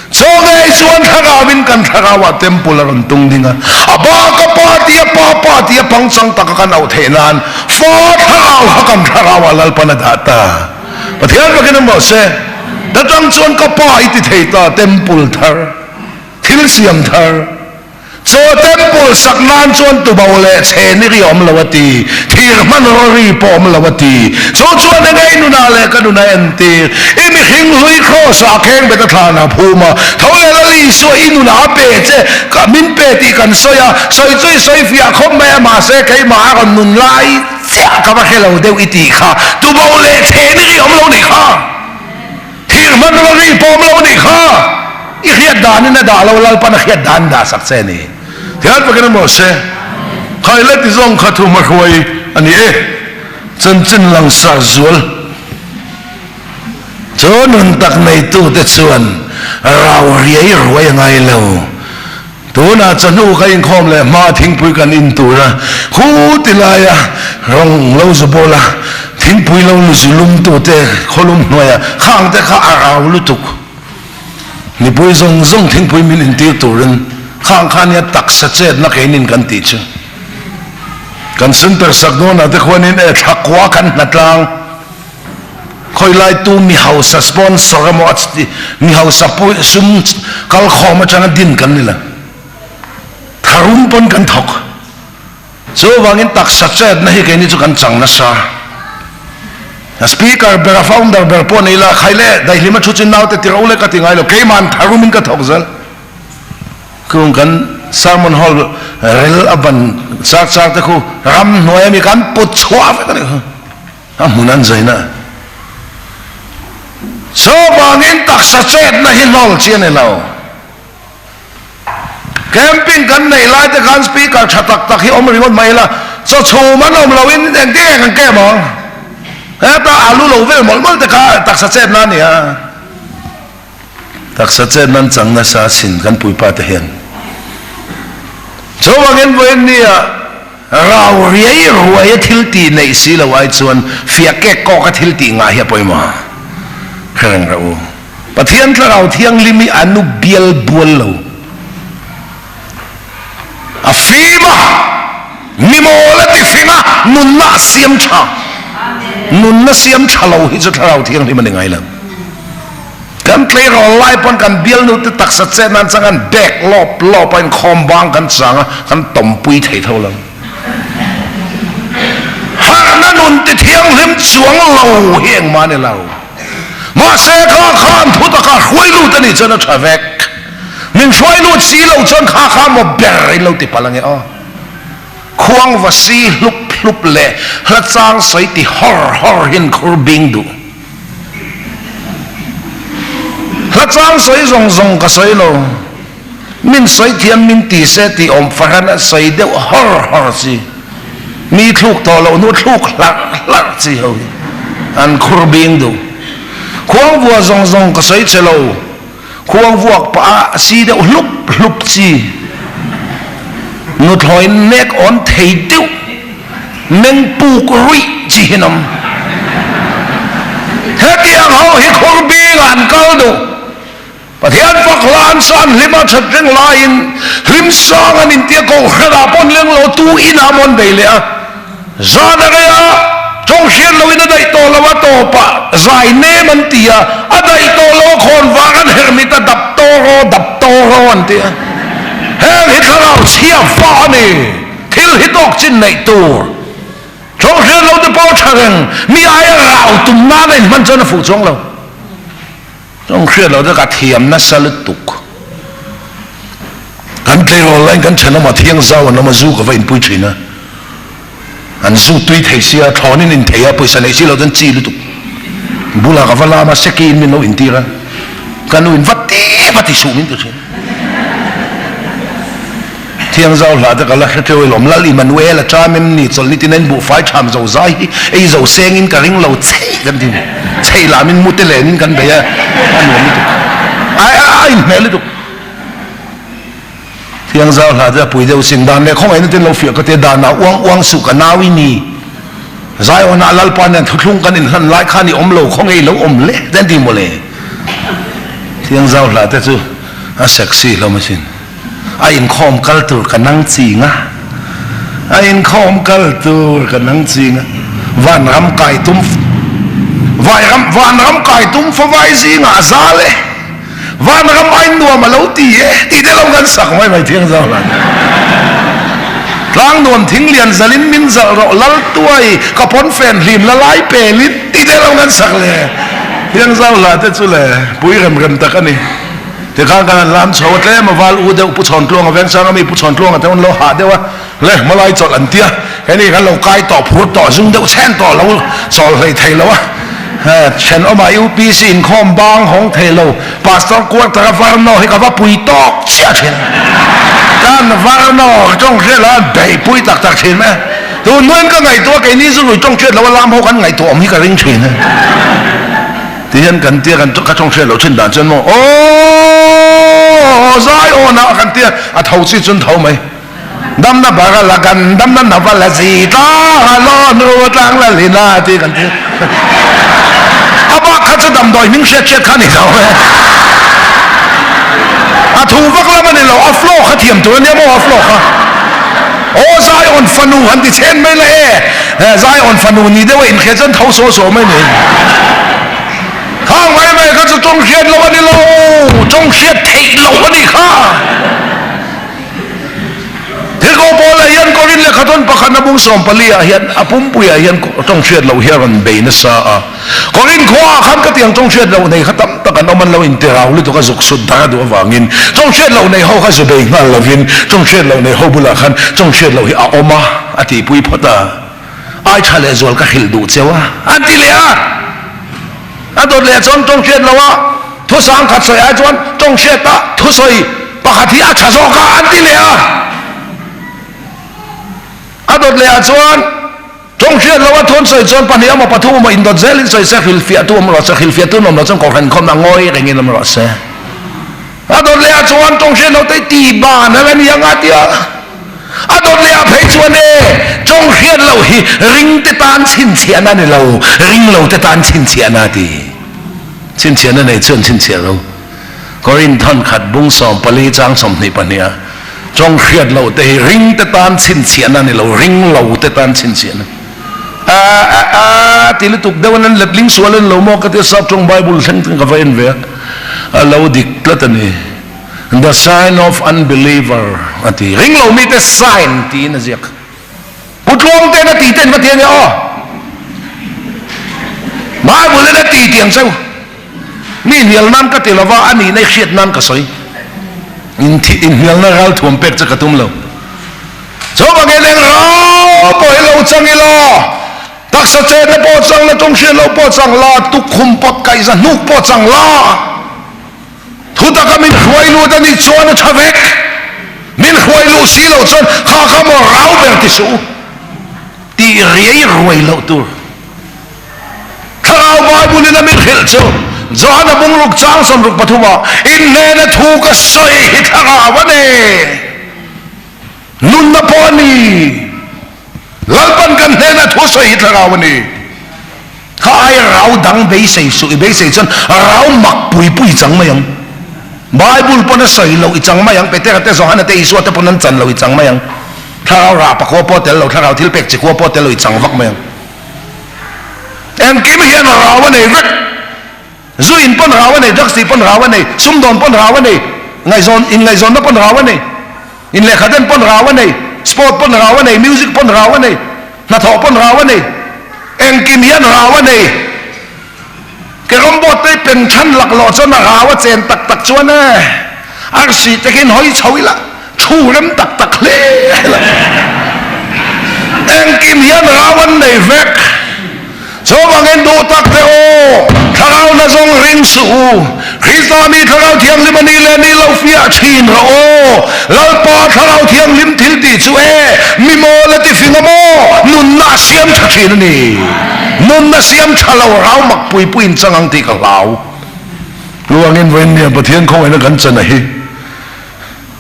Chaw ngei chuan thlarauin kan thlarauah temple a rawn tung ding a, a ba ka pa tia pa pa tia pangchang taka kan auh theih nan fa thlarau kha kan thlarauah Lalpan a dah ta. Pathian fakin a mawh se, ta tang chuan ka pa i ti thei ta, temple thar, thil siam thar. Chaw temple sak nan chuan tubo leh chhe ni ri awm lo a ti, thir hmanraw ri pawh awm lo a ti. Chu chuan eng ei nunah leh ka nunah entir, i mihring hlui kraws ah kheng bet a thlan a phum a, tho leh Lal Isua i nunah a pe che, ka min pe tih kan sawi a, sawi chu i sawi fiah khawp mai a, mahse keimah a rawn nun lai chiah ka va hre lo deuh i tih kha, tubo leh chhe ni ri awm lo nih kha. Thir hmanraw ri pawm lo nih kha i hriat danin a dah lo, Lalpan a hriat dan dah sak che a ni. Thian pakin a maw se, khai le ti zawng kha thu hmahruai a ni e. Chanchin langsar zual chu nun tak neitute chuan rau riai ruai a ngai lo. Tunah chawhnu ka inkhawm leh hma thingpui kan in tur a, khu ti laia rawng lo zu bawl a, thingpui lo lu zu lum tute khawlum hnuaia khang te kha a rau lutuk. Mipui zawng zawng thingpui min intir turin khang kha nia taksa chetna keinin kan tih chu. Kan center sak dawnah te khuanin e thlakua kan hnatlang. Khawilai tu mi hausa sponsor emaw mi hausa pui sum kal khawm atanga din kan ni lo. Tharum pawn kan thawk. Chuvangin taksa chetna hi keini chu kan chang nasa. A speaker ber a founder ber pawh nei la khai le daihlima thu chu naute ti ro le ka ti ngai lo keiman tharumin ka thawk zel. Kung kan sermon hall rel a ban char char te khu ram hnuai ami kan put chhuah vek a ni kha. A hmun an zaina. Chuvangin taksa chetna hi hnawl chi a ni lo. Camping kan neih lai te khan speaker tha tak tak hi awm ringawt mai ila, chaw chhum an awm loin engtin nge kan kem ang? Heta alu lo vel mawlh mawlh te kha taksa chetna a ni a. Taksa chetna an chang nasa asin kan puipa te hian. Chuvangin vawiin nia Rau riai ruai a thil tih neih si lo ai chuan fiah kek kawk a thil tih ngah hi a pawimawh. Hre reng rah u. Pathian Thlarau Thianghlim hi a nu bial bual lo. A fim a, mi mawl a ti fing a, nunna a siam tha. Nunna siam tha lo hi chu Thlarau Thianghlim a ni ngai lo. Kan tleirawl lai pawn kan bialnu te taksa chet nan chuan kan bag lawp lawp a inkhawm bang kan chang a, kan tawmpui thei tho lo. Harhna nun ti thiang lo hi engmah a ni lo. Mahse kha khan thutak ah hruai lut a nih chuan a tha vek. Min hruai lut si lo chuan kha kha maw ber in lo ti palh ange aw. Khuang va si hlup hlup leh hla chang sawi ti hawr hawr hian khur bing duh. Hla chang sawi zawng zawng ka sawi lo. Min sawi thiam min ti se tih awm fahran a sawi deuh hawr hawr chi. Mi thluk tawh loh hnu thluk hlarh hlarh chi ho hi an khur bing duh. Khuang vua zawng zawng ka sawi che lo. Khuang vuak pah a si deuh hlup hlup chi. Nuthlawi nek awn thei deuh, meng puk ruih chi hi an awm. Hetiang ho hi khur bingah an kal duh. Pathian fak hla an sa an hlim a that reng laiin hlim sang an intia kohhran ah pawh an leng lo tu inah maw an bei leh a. Zan a rei a, tawng hriat loin a daih tawh lo a tawpah zai nem an ti a, a daih tawh lo a khawn vang an herh mit a dap tawraw dap tawraw an ti a. Heng hi thlarau chhia fa a ni, thil hi tawk chin neih tur. Tawng hriat lo te pawh a tha reng, mi aia rau tum nan a inhman chuan a fuh chuang lo. Tawng hriat loh te ka thiam nasa lutuk. Kan tleirawl laiin kan thenawm a thiang zau an awm a, zu ka va inpui thin a. An zu tui thei sia, thlawnin in thei a, pawisa neih si loh chuan chi lutuk. Bulah ka va lam a, seki in min lo intir a. Ka nu in va ti va ti suh min ti thin. Thiang zau hlah te ka la hre teuh alawm, Lal Immanuel a ṭam em ni, chawlhni tin a in buhfai ṭham zo zai hi ei zo sengin ka ring lo chheih kan ti, chheih lah min mute lenin kan bei a, a nuam lutuk, a a inhmeh lutuk. Thiang zau hlah te a pui deuh sin, dan leh khawngaihna ten lo fiah ka tia, danah uang uang suh ka nau i ni, Zaiawnah Lalpa nen thuthlung kan inhlan lai khan i awm lo khawnge i lo awm le te an ti mawle. Thiang zau hlah te chu a sexy hlawm asin. A inkhawm kal tur ka nang ching a, a inkhawm kal tur ka nang ching a, vanram kai tum vairam vanram kai tum favai zingah a zal e, vanram ai nuam a lo ti e tih te lo kan sak mai mai thiang zau hlan. Tlang nuam thing lian zalin min zalh rawh lal tuai ka pawn fen hlim la lai pelin tih te lo kan sak le thiang zau hla te chu le pui rem rem tak a ni. Tikhan kan han lam chho a, tlem a val u deuh Pu Chhawntluanga Vengsanga mi Pu Chhawntluanga te an lo hah deuh a, le hmalai chawlh an tia, heni kan lo kai tawh phur tawh zung deuh chhen tawh lo chawl hlei thei lo a, thenawmah UPC inkhawm bang hawng thei lo Pastor quarter a varnaw hi ka va pui tawk chiah thin a, kan varnaw tawng hriat lo a beih pui tak tak thin mai a, tun hnuaiin ka ngaihtuah a keini zu lui tawng hriat lo a lam ho kan ngaihtuah awm hi ka ring thin a. Ti hian kan tia kan ka tawng hriat loh thin dan chuan maw aww zai awn ah kan tia a tho chi chun tho mai damna bara la kan damna nava la zi tlang a lawn ru tlang la lin a ti kan tia a bak kha chu damdawi hming hriat hriat kha ni lo e a thu vak lam a ni lo a flow kha thiam tur a nia maw a flow kha aw zai awn fanu han ti chhen mai la e He Zion fanu ni deuh a inhriat chuan tho saw saw mai ni. Khang mai mai kha chu tawng hriat loh a ni lo, tawng hriat theih loh a ni kha. Thilko Paula hian Korin lehkhathawn pakhat a bung 14 ah hian a pumpuiah hian tawng hriat loh hi a rawn bei nasa a. Korin khuaah khan ka tiang tawng hriat loh nei kha tam tak an awm an lo intirau lutuk a zuk sut dar a duh avangin tawng hriat loh nei ho kha zu bei nghal lovin tawng hriat loh nei ho bulah khan tawng hriat loh hi a awm a. A tihpui phawt a, ai tha leh zual ka hrilh duh cheu a, a ti leh a. A dawt leh chuan tawng hriat lo a, thu sang khat sawi ai chuan tawng hriat a thusawi pakhat hi a tha zawk a, an ti leh a. A dawt leh ah chuan tawng hriat lo a thu an sawi chuan pahnih emaw pathum emaw indawt zelin sawi se hrilhfiahtu awm rawh se, hrilhfiahtu an awm loh chuan kohhran khawmna ngawi rengin awm rawh se. A dawt leh ah chuan tawng hriat lo te ti ban a la ni ang a ti a. A dawt leh ah phei chuan e, tawng hriat loh hi ring te tan chhinchhiahna a ni lo, ring lo te tan chhinchhiahna a ti. Chhinchhiahna nei chuan chhinchhiah lo. Korinth thawn khat bung 14 chang 22 ah, tawng hriat loh te hi ring te tan chhinchhiahna a ni lo, ring lo te tan chhinchhiahna. A a a ti lutuk deuh an letling sual en lo maw ka tia sap tawng Bible thleng thleng ka va en ve a, a lo dik tlat a ni. The sign of unbeliever a ti. Ring lo mite sign tiin a ziak. Pu Tluang ten a ti ten va ti a nia aw. Bible in a ti tiang cheu. Mi hnial nan ka ti lova, a nihna i hriat nan ka sawi. Inhnialna ralthuam pek che ka tum lo. Chuvangin eng rau pawh hi lo chang ila, taksa chetna pawh chang la, tum hriat loh pawh chang la, tukkhum pawt kaihza hnuk pawh chang la, Thutaka min hruai lut a nih chuan a tha vek. Min hruai luh si loh chuan kha kha maw rau ber ti suh u tih riai ruai loh tur. Thlarau Bible in a min hrilh chu Johana bungruk chang 63 ah in hnena thu ka sawi hi thlarau a ni. Nunna pawh a ni. Lalpan kan hnena thu sawi hi thlarau a ni. Kha ai rau dang beisei suh i beisei chuan rau mak pui pui chang mai ang. Bible pawn a sawi loh i chang mai ang, Petera te Johana te Isua te pawn an chan loh i chang mai ang. Thlarau rah pakua pawh tel lo, thlarau thil pek chikua pawh tel lo i chang vak mai ang. Engkim hian rau a nei vek. Zu in pawn rau a nei, drugs tih pawn rau a nei, sumdawn pawn rau a nei, ngaihzawn inngaihzawnna pawn rau a nei, inlehkhaden pawn rau a nei, sport pawn rau a nei, music pawn rau a nei. Hnathawh pawn rau a nei. Engkim hian rau a nei. Ke rawmbawt te pen than laklawh chuan a rau a chen tak tak chuan e arsi te khin hawi chho ila thu rem tak tak hle ila. Engkim hian rau an nei vek. Chuvangin duh tak te u, thlarau na zawng ring suh u. Krista mi Thlarau Thianghlim a nih leh nih loh fiah thin rawh aw. Lalpa Thlarau Thianghlim thil tih chu e, mi mawl a ti fing a maw? Nunna a siam tha thin a ni. Nunna siam tha lo rau mak pui pui in chang ang tih ka hlau. Luangin vawiin nia Pathian khawngaihna kan chan a hi.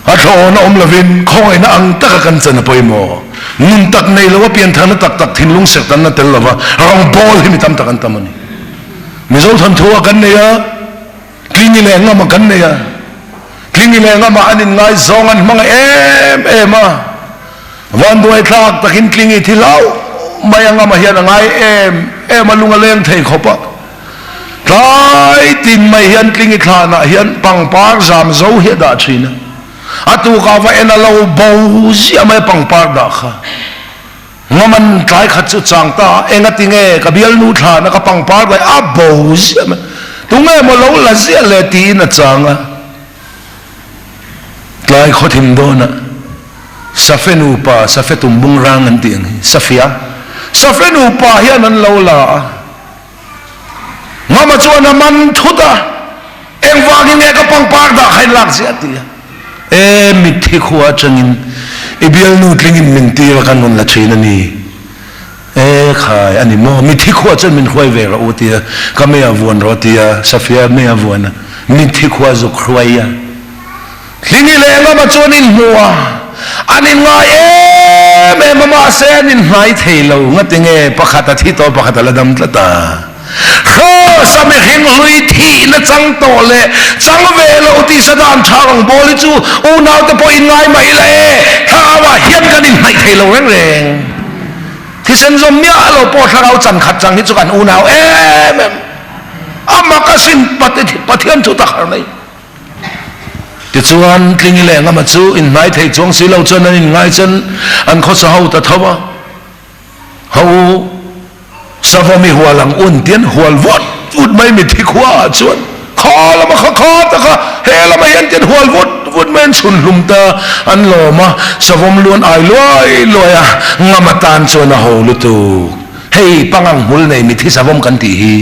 A thlawhawna awm lovin khawngaihna ang taka kan chan a pawimawh. Nun tak nei lo a piantharna tak tak thinlung serhtanna tel lova rawngbawl hi mi tam tak an tam a ni. Mizo thawnthu ah kan nei a, Tlingi leh Ngama kan nei a. Tlingi leh Ngama an inngaizawng an hmangaih em em a. Vanduai thlak takin Tlingi thi hlauh mai a Ngama hian a ngai em em a, lung a leng thei khawp a. Tlai tin mai hian Tlingi thlanah hian pangpar zam zo hi a dah thin a. A tukah va en a lo bo ziah mai a pangpar dah kha. Ngaman tlai khat chu chang ta a, engati nge ka bialnu thlana ka pangpar dah a bo ziah mai. Tunge maw lo la ziah le tiin a chang a. Tlai khawthim dawnah Safe nupa, Safe tumbung rang an tih ang hi, Safia, Safe nupa hian an lo la a. Ngama chuan a man thut a, Engvangin nge ka pangpar dah kha in lak ziah ti a. E mitthi khua atangin i bialnu tlingin min tir a kan rawn la thin a ni. E khai a ni maw, mitthi khua chuan min hruai ve rawh u ti a, ka mei a vuan rawh a ti a, Safia mei a vuan a, mitthi khua zuk hruai a. Tlingi leh Ngama chuan in hmu a, an in ngai em em a mahse an in hnai thei lo, ngatinge pakhat a thi tawh pakhat a la dam tlat a. Hrawsa mihring hlui thihna chang tawh leh chang ve lo tih sadan tha rawngbawl hi chu unaute pawh in ngai mai la e, thlarauah hian kan in hnaih thei lo reng reng. Thisen zawm miah lo pawh thlarau chan khat chang hi chu kan unau em em. A mak asin Pathian thu tak har mai. Tichuan, Tlingi leh Ngama chu inhnai thei chuang si lo chuan an inngai chuan an khawsa ho ta tho a. Ho u, Savawm i hual ang un tian hual vut vut mai mithi khua ah chuan kha lama kha kha ta kha he lama hian tian hual vut vut mai an chhun hlum ta an lawm a. Savawm lu an ai luai luai a, Ngama tan chuan a ho lutuk. Hei pangang hmul nei mithi savawm kan tih hi.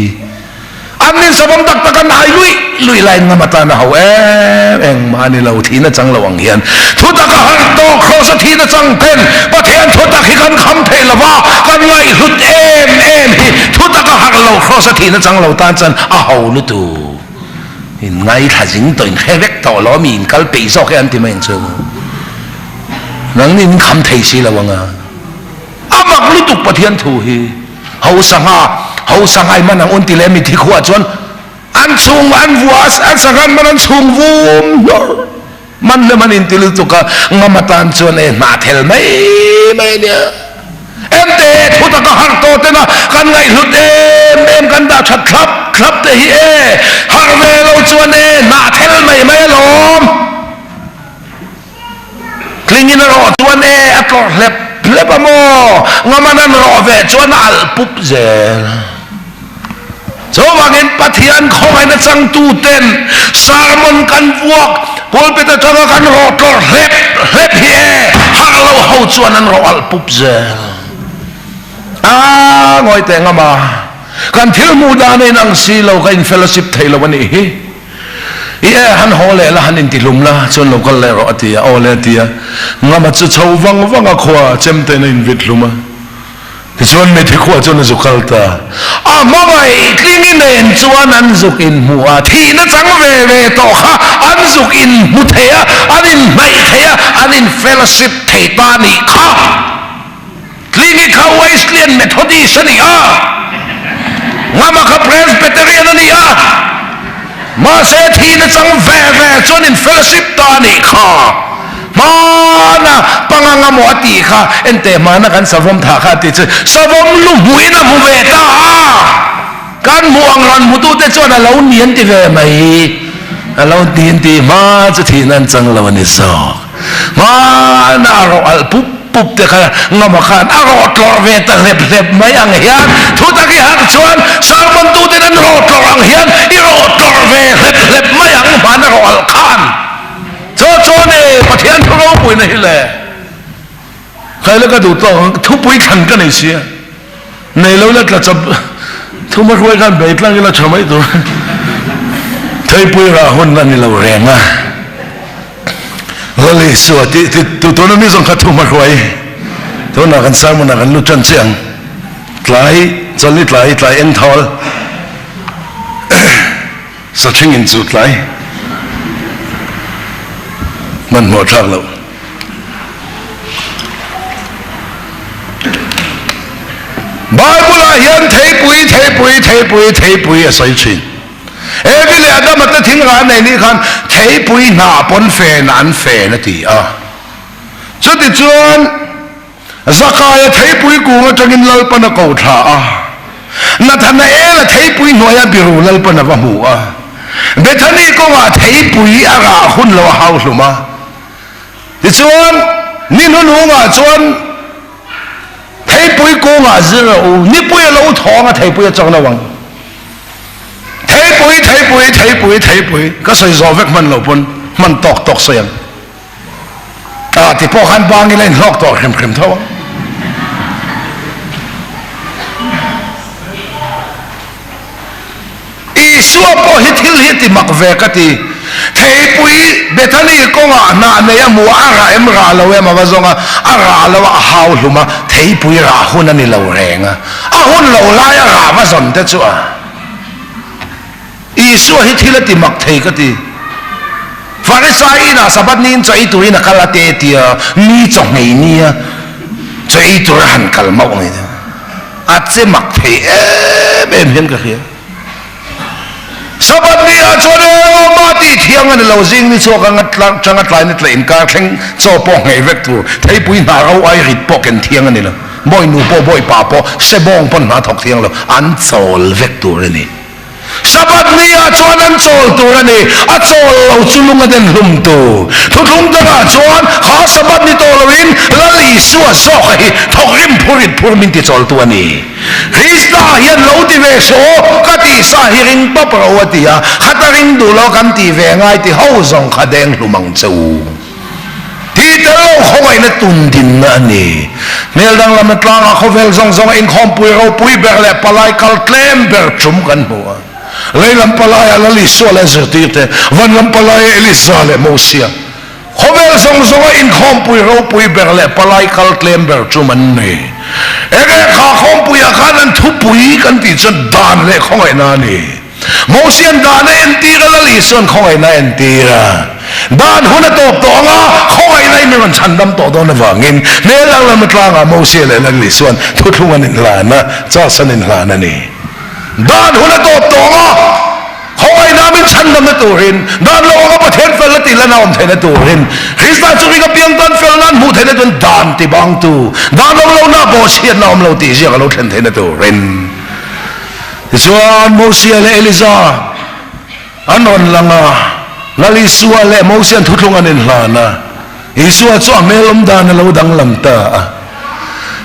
An nin savawm tak tak an hai luih luih laiin ngam atan a ho em engmah a ni lo, thihna chang lo ang hian thutak a harh tawh Kraws a thihna chang ten Pathian thutak hi kan kham thei lo va, kan ngaihhlut em em hi thutak a harh lo Kraws a thihna chang lo tan chuan a ho lutuk. In ngaithla zing tawh in hre vek tawh lo mi in kal peih zawk e an ti mai ang chu. Nangni in kham thei si lo ang a. A mak lutuk Pathian thu hi. Ho sangha, ho sangha i man ang un ti leh mithi khuah chuan an chhung an vua an sangha an man an chhung vum hlawr man le man in ti lutuk a ngam atan chuan e hnah thel mai mai a nia. Ente thu taka harh tawh tena kan ngaihhlut em em kan dah that thlap thlap te hi e harh ve lo chuan e hnah thel mai mai alawm. Tlingin a rawh chuan e a tlawrh hlep hlep a maw? Ngaman an rawh ve chuan a alh pup zel. Chuvangin Pathian khawngaihna changtuten sermon kan vuak pulpit atanga kan rawh tlawrh hlep hlep hi e harh lo ho chuan an rawh alh pup zel. A ngawi teh ngam a, kan thil hmuh dan a inang si lo, ka in fellowship thei lo a nih hi. I e han haw leh la, han intihlum la, chuan lo kal leh rawh a ti a, aw le a ti a. Ngama chu chho vang vang a khua chemtein a invit hlum a. Tichuan Mitthi khua chuan a zuk kal ta. A hmangaih tlingi nen chuan an zuk inhmu a, thihna chang ve ve tawh kha an zuk inhmu thei a, an inhnaih thei a, an in fellowship thei ta nih kha. Tlingi kha Wesleyan Methodist a ni a, Ngama kha Presbyterian a ni a, mahse thihna chang ve ve chuan in fellowship ta nih kha. Hmana panga ngamaw a tih kha, ente hmana kan savawm thah kha a tih chu savawm lu hmuhin a hmu ve ta a, kan hmuh ang rawn hmutute chuan a lo ni an ti ve mai, a lo ni an ti hma chu thihna an chang lo a ni zawk. Hmana a rawh alh pup pup te kha ngama khan a rawh tlawrh ve ta hlep hlep mai ang hian thutak i harh chuan sermon tuten an rawh tlawrh ang hian i rawh tlawrh ve hlep hlep mai ang hmana rawh alh khan. Chaw chuan e Pathian thu ropuina hi le Khaila ka duh tawk ang thupui thlan ka nei sia nei lo la tla chawp thuma hruai khan bei tlang ila tha mai tur theipui rah hun a ni lo reng a Lali sua ti ti tu tuna mi zawng kha thuma hruai tunah kan sermon ah kan lut tan chiang tlai chawlhni tlai tlai eng thawl Saching in chu tlai hmanhmawh thlak loh. Bible ah hian theipui theipui theipui theipui a sawi thin. Evi leh Adama te thing rah nei nih khan theipui hnah pawn fen an fen a ti a. Chutichuan Zakaia theipui kung atangin Lalpan a ko thla a, Nathanaela theipui hnuaia biru Lalpan a va hmu a, Bethany kawngah theipui a rah hun lo a hau hlum a. Tichuan, ni hnuhnungah chuan theipui kungah zir a u, nipui a lo thawng a, theipui a chawk lo ang. Theipui, theipui, theipui, theipui, ka sawi zawh vek hman lo pawn hman tawk tawk sawi ang. Ah ti pawh khan bangin a inhlawk tawh hrim hrim tho a. Isua pawh hi thil hi ti mak ve ka ti. Theipui Bethany kawngah hnah nei a hmu a, a rah em rah lo em a va zawng a, a rah lo a, a hau hlum a, theipui rah hun a ni lo reng a, a hun lo laia rah va zawn te chu a. Isua hi thil a ti mak thei ka ti. Farisai inah Sabbath niin chaw ei turin a kal a te tia, mi chaw nghei nia chaw ei tur a han kal mauh mai te. A che mak thei em em hian ka hria. Sabbath ni ah chuan engmah tih thiang a ni lo, zing ni chhuak anga tanga tlai ni tla inkar thleng chaw pawh nghei vek tur, theipui hna ro ai rit pawh ken thiang a ni lo, bawi nu pawh bawi pa pawh sebawng pawn hna thawk thiang lo, an chawl vek tur a ni. Sabbath ni ah chuan an chawl tur a ni, a chawl lo chu lung a den hlum tur. Thuthlung dangah chuan kha Sabbath ni tawh loin Lal Isua zawka hi thawk rim phur in phur min ti chawltu a ni. Krista hian lo ti ve saw, ka tih sa hi ring pawp ro a ti a, khata ring duh lo kan ti ve ngai ti ho zawng kha deng hlum ang che u. Tih tel lo khawngaihna tun dinna a ni. Hmel danglamna tlangah khawvel zawng zawnga inkhawmpui ropui ber leh palai kal tlem ber tum kan hmu a. Lei lam palaiah Lal Isua leh zirtirte, van lam palaiah Elisa leh Mosia. Khawvel zawng zawnga inkhawmpui ropui ber leh palai kal tlem ber tum an ni. Enge kha khawmpuiah khan an thupui kan tih chuan dan leh khawngaihna a ni. Mosian dan a entir a, Lal Isuan khawngaihna a entir a. Dan hun a tawp tawh ang a, khawngaihna in rawn chhan dam tawh dawn avangin hmel ang lam atlangah Mosia leh Lal Isuan thuthlung an inhlan a, chas an inhlan a ni. Dan hun a tawp tawh ang a, khawngaihna min chhan damna turin, dan lo anga Pathian felna tih lana awm theihna turin, Krista chu ring apiang tan felna an hmuh theihna turin dan tibangtu, dan awm lohna bawhchhiatna awm lo tih ziak a lo thlen theihna turin. Tichuan, Mosia leh Elija an rawn lang a, Lal Isua leh Mosia'n thuthlung an inhlan a, Isua chu a hmel awm dan a lo danglam ta a.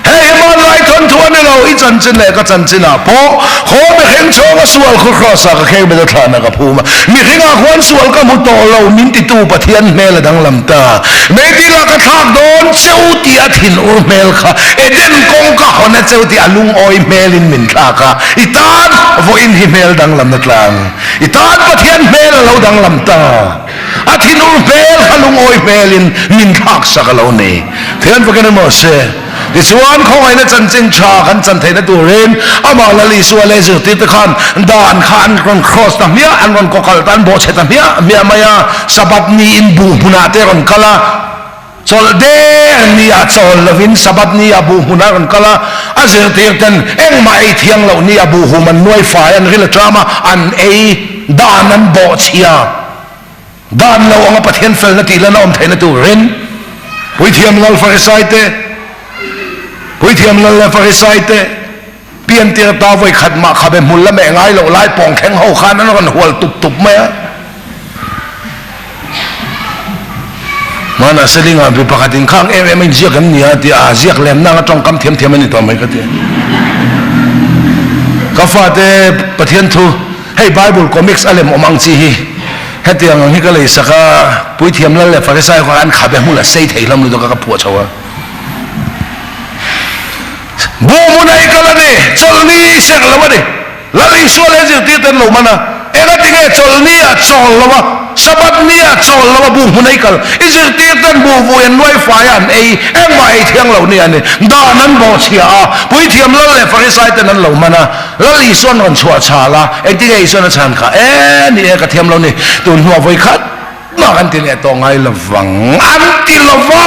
Hei hi hmanlai thawn. Kohhran thu a ni lo, i chanchin leh ka chanchinah pawh haw mihring chhunga sual khu Kraws-ah ka kheng bet a thlahna ka phum a, mihringah khuan sual ka hmu tawh lo min titu Pathian hmel a danglam ta. Meidila ka thlak dawn cheu tih a thinur hmel kha Eden kawng ka hawn a cheu tih a lungawi hmelin min thlak a, i tan vawiin hi hmel danglamna tlang, i tan Pathian hmel a lo danglam ta. A thinur hmel kha lungawi hmelin min thlak sak a lo ni. Thian fakin emaw se, tichuan khawngaihna chanchin tha kan chan theihna turin amah Lal Isua leh zirtirte khan dan kha an rawn cross ta hmiah, an rawn kawkalh ta, an bawhchhe ta hmiah hmiah mai a. Sabbath niin buh hmunah te rawn kal a, chawlh der nia chawl lovin Sabbath nia buh hmunah rawn kal a, a zirtirten engmah ei thiang loh nia buh hum an nuai fai, an ril a ṭam a, an ei dan an bawhchhia. Dan lo anga Pathian felna tih lan a awm theihna turin Puithiam Lal Farisaite, Puithiam Lal leh Farisaite piantir ta vawi khat mah khabe hmul la meh ngai loh lai pawng thleng ho khan an rawn hual tup tup mai a. Hmanah Selinga mi pakhat in khang em em a inziak em ni a ti a, ziak lem nanga tawngkam thiam thiam a ni tawh mai ka ti. Ka fate Pathian thu Hei Bible comics a lem awm ang chi hi hetiang ang hi ka lei sak a, Puithiam Lal leh Farisai kha an khabe hmul a sei thei hlawm lutuk a ka phuah chho a. Bu hmun a i kal a ni, chawlhni serh lo a ni. Lal Isua leh zirtirte an lo man a, engatinge chawlhni ah chawl lo a, Sabbath ni ah chawl lo a bu hmun a i kal? I zirtirten bu vui an nuai fai a an ei, engmah ei thiang lo ni a ni. Dan an bawhchhia a, Puithiam Lal leh Farisai ten an lo man a. Lal Isuan rawn chhuah chhal a, engtinge Isuan a chhan kha? E, ni e, ka thiam lo ni, tun hnuah vawi khat mah kan ti leh tawh ngai lo vang, an ti lo va.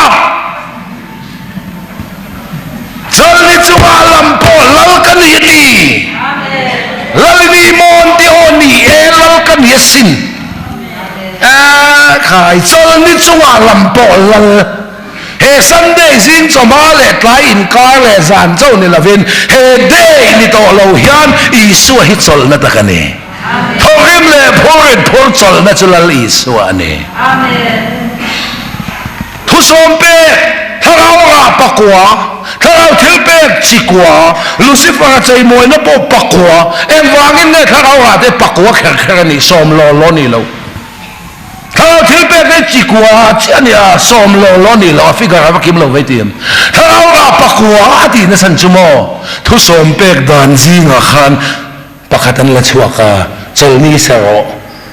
Chawlhni chungah lam pawh Lal ka ni a ti. Lal i ni maw an ti aw, ni e, Lal ka ni asin. E, khai, chawlhni chungah lam pawh Lal. He Sunday zing chawhma leh tlai inkar leh zan chauh ni lovin he day ni tawh lo hian Isua hi chawlhna tak a ni. Thawhrim leh phurrit phur chawlhna chu Lal Isua a ni. Thusawm pek, thlarau rah pakua, thlarau thil pek chikua, Lucifer-a cheimawina pawh pakua, engvangin nge thlarau rah te pakua kher kher a nih sawm law law ni lo? Thlarau thil pek hi chikua chiah a ni a, sawm lo lo ni lo, a figure a va kim lo vei tih. Thlarau rah pakua a tih nasa chu maw? Thu sawm pek dan zingah khan pakhat an la chhuak a, chawlhni ser rawh,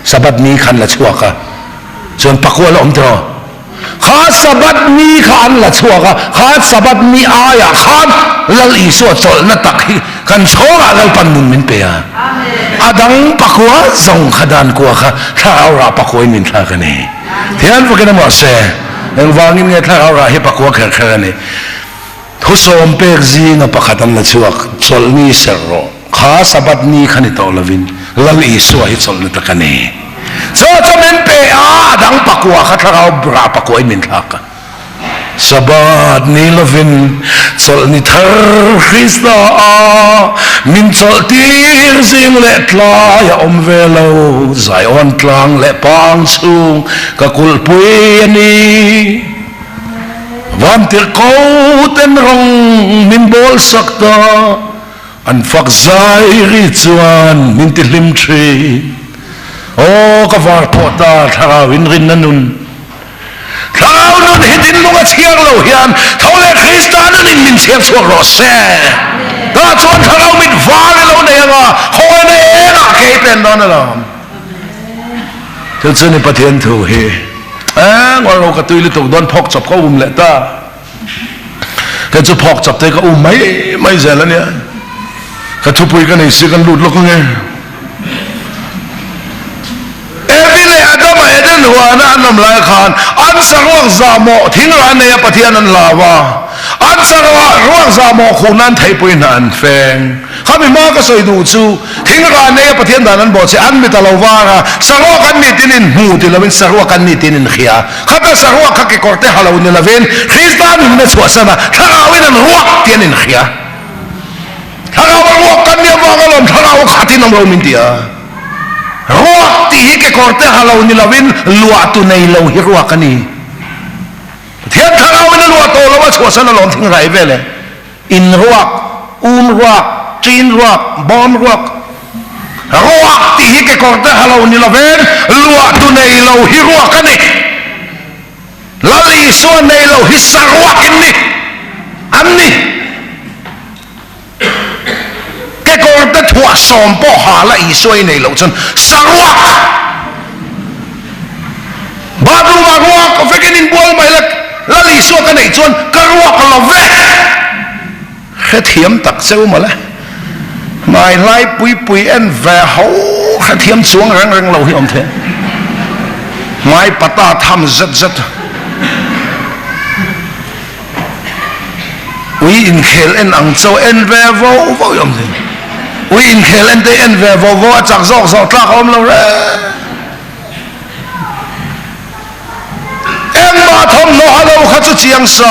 Sabbath ni khan la chhuak a, chuan pakua la awm tiraw? Kha Sabbath ni kha an la chhuak a, kha Sabbath ni aiah khan Lal Isua chawlhna tak hi kan chhawngah Lalpan nun min pe a. A dang pakua zawng kha dan kua kha thlarau rah pakuain min thlak a ni. Thian fakin a mah se, engvangin nge thlarau rah hi pakua kher kher a ni? Thusawm pek zinga pakhat an la chhuak, Chawlhni serh rawh. Kha Sabbath ni kha ni tawh lovin Lal Isua hi chawlhna tak a ni. Chaw chu min pe a, a dang pakua kha thlarau rah pakuain min thlak a. Sabbath ni lovin chawlhni thar Krista a min chawlh tir zing leh tlai a awm ve lo, Zion tlang leh pang chhung ka kulhpui a ni. Vantirhko ten rawng min bawl sak ta, an fak zai ri chuan min ti hlim thin. Aw ka var pawh ta thlarau in rinna nun. Thlarau nun hi dinlung a chhiar lo hian tho leh Krista nun in min chhiar chhuak rawh se. Tah chuan thlarau mit var i lo nei anga khawina engah kei pen dawn alawm. Thil chu ni Pathian thu hi eng uar lo ka tui lutuk dawn phawk chawp ka um leh ta. Kei chu phawk chawp te ka um mai mai zel ania. Ka thupui ka nei si kan lut lawk ange. Evi leh Adama Eden huana an awm lai khan an saruak zahmawh thingrah neia Pathian an hlau a. An saruak ruak zahmawh khuh nan theipui hna an feng. Khami hma ka sawi duh chu, thingrah neia Pathian dan an bawh che, an mit a lo var a, saruak an ni tin in hmu ti lovin saruak an ni tin in hria. Khata saruak kha kekawr te ha lo ni lovin Krista nunna chhuahsan a, thlarauin an ruak ti an inhria. Thlarau a ruak kan nih avang alawm thlarau a khat in awm lo min ti a. Ruak tih hi kekawr te ha lo ni lovin luahtu nei lo hi ruak a ni. Pathian thlarauin a luah tawh lo a chhuahsan alawm thingrah i vel e. In ruak. Um ruak, Chin ruak, Bawm ruak. Ruak tih hi kekawr te ha lo ni lovin luahtu nei lo hi ruak a ni. Lal Isua nei lo hi saruak in ni an ni. Kekawr te thuah sawm pawh ha la Isua i nei loh chuan saruak bathroom ah ruak vekin inbual mai la Lal Isua ka neih chuan ka ruak lo ve. Hrethiam tak cheu mawle. Hmai hlai pui pui en ve ho hrethiam chuang reng reng lo hi awm thei. Hmai pata tham zet zet. Ui inkhel en ang chau en ve vo vo hi awm thei. Ui inkhel en te en ve vo vo a chak zawk zawk tlak a awm lo reng. Engmah thawmhnaw ha lo kha chu chiang sa.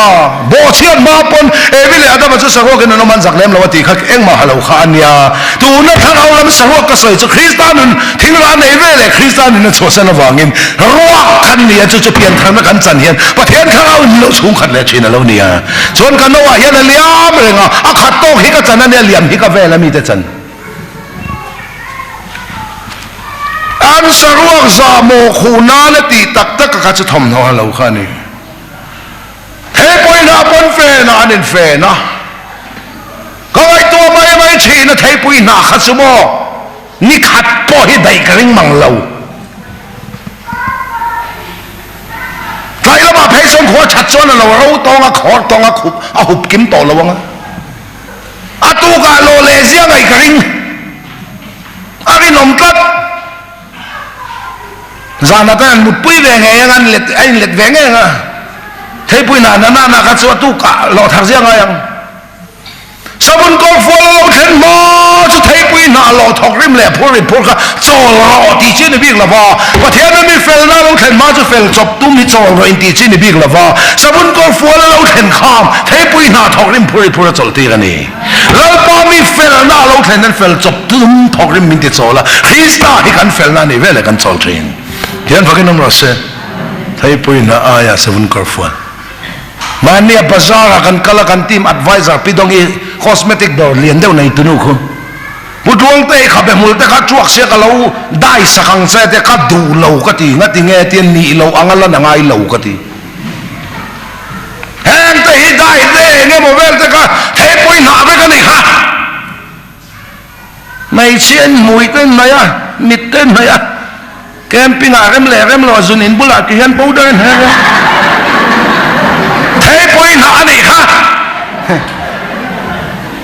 Bawhchhiat hma pawn Evi leh Adama chu saruakin an awm an zak lem lo a tih kha engmah ha lo kha a nia. Tuna thlarau lam saruak ka sawi chu Krista nun thilrah nei ve leh Krista nun a chhuahsan avangin ruak kan ni a, chu chu piantharna kan chan hian Pathian thlarau in lo chhungkhat leh thin a lo nia. Chuan ka noah hian a liam reng a, a khat tawk hi ka chan a nia, liam hi ka vel a mite chan. An saruak zah maw khuh nan a tih tak tak a kha chu thawmhnaw a lo kha a ni. He pawina pawn fen ah an infen a, ka ngaihtuah mai mai thin a theipui hnah kha chu maw ni khat pawh hi daih ka ring mang lo. Tlai lamah phei chuan khua that chuan a lo ro tawng a, khawr tawng a khup a hup kim tawh lo ang a. A tukah lawh leh zia ngaih ka ring. A rinawm tlat. Zanah te an mutpui ve ngei ang, an let, a inlet ve ngei ang a. Theipui na na na na kha chu a tukah lawh thar zia ngai ang. Sabun kawr fual a lo thlen hma chu theipui hnah lawh thawk rim leh phur rit phur kha chawl rawh tih chi ni bik lo va. Pathian a mi felna a lo thlen hma chu fel chawp tum hi chawl rawh intih chi ni bik lo va. Sabun kawr fual a lo thlen kham theipui hnah thawk rim phur rit phur a chawlh tir a ni. Lalpa mi felna a lo thlen hian fel chawp tum thawk rim min ti chawl a, Krista hi kan felna a nih veleh kan chawl thin. Hian fakin awm rawh se, theipui hnah aia savun kawr fual. Mahni a bazar ah kan kal a, kan team advisor Pi Dawngi cosmetic dawr lian deuh nei tunu khu. Pu Tluangte i khabe hmul te kha thuak sia ka lo dai sak ang che te ka duh lo ka ti, ngati nge tia nih loh anga lan a ngai lo ka ti. Heng te hi dai te eng emaw vel te kha theipui hnah vek a nih kha. Hmeichhia in hmui te in hnaih a, mit te in hnaih a, camping ah rem leh rem lo a zun in bulah ti hian powder in her a, theipui hnah a nih kha.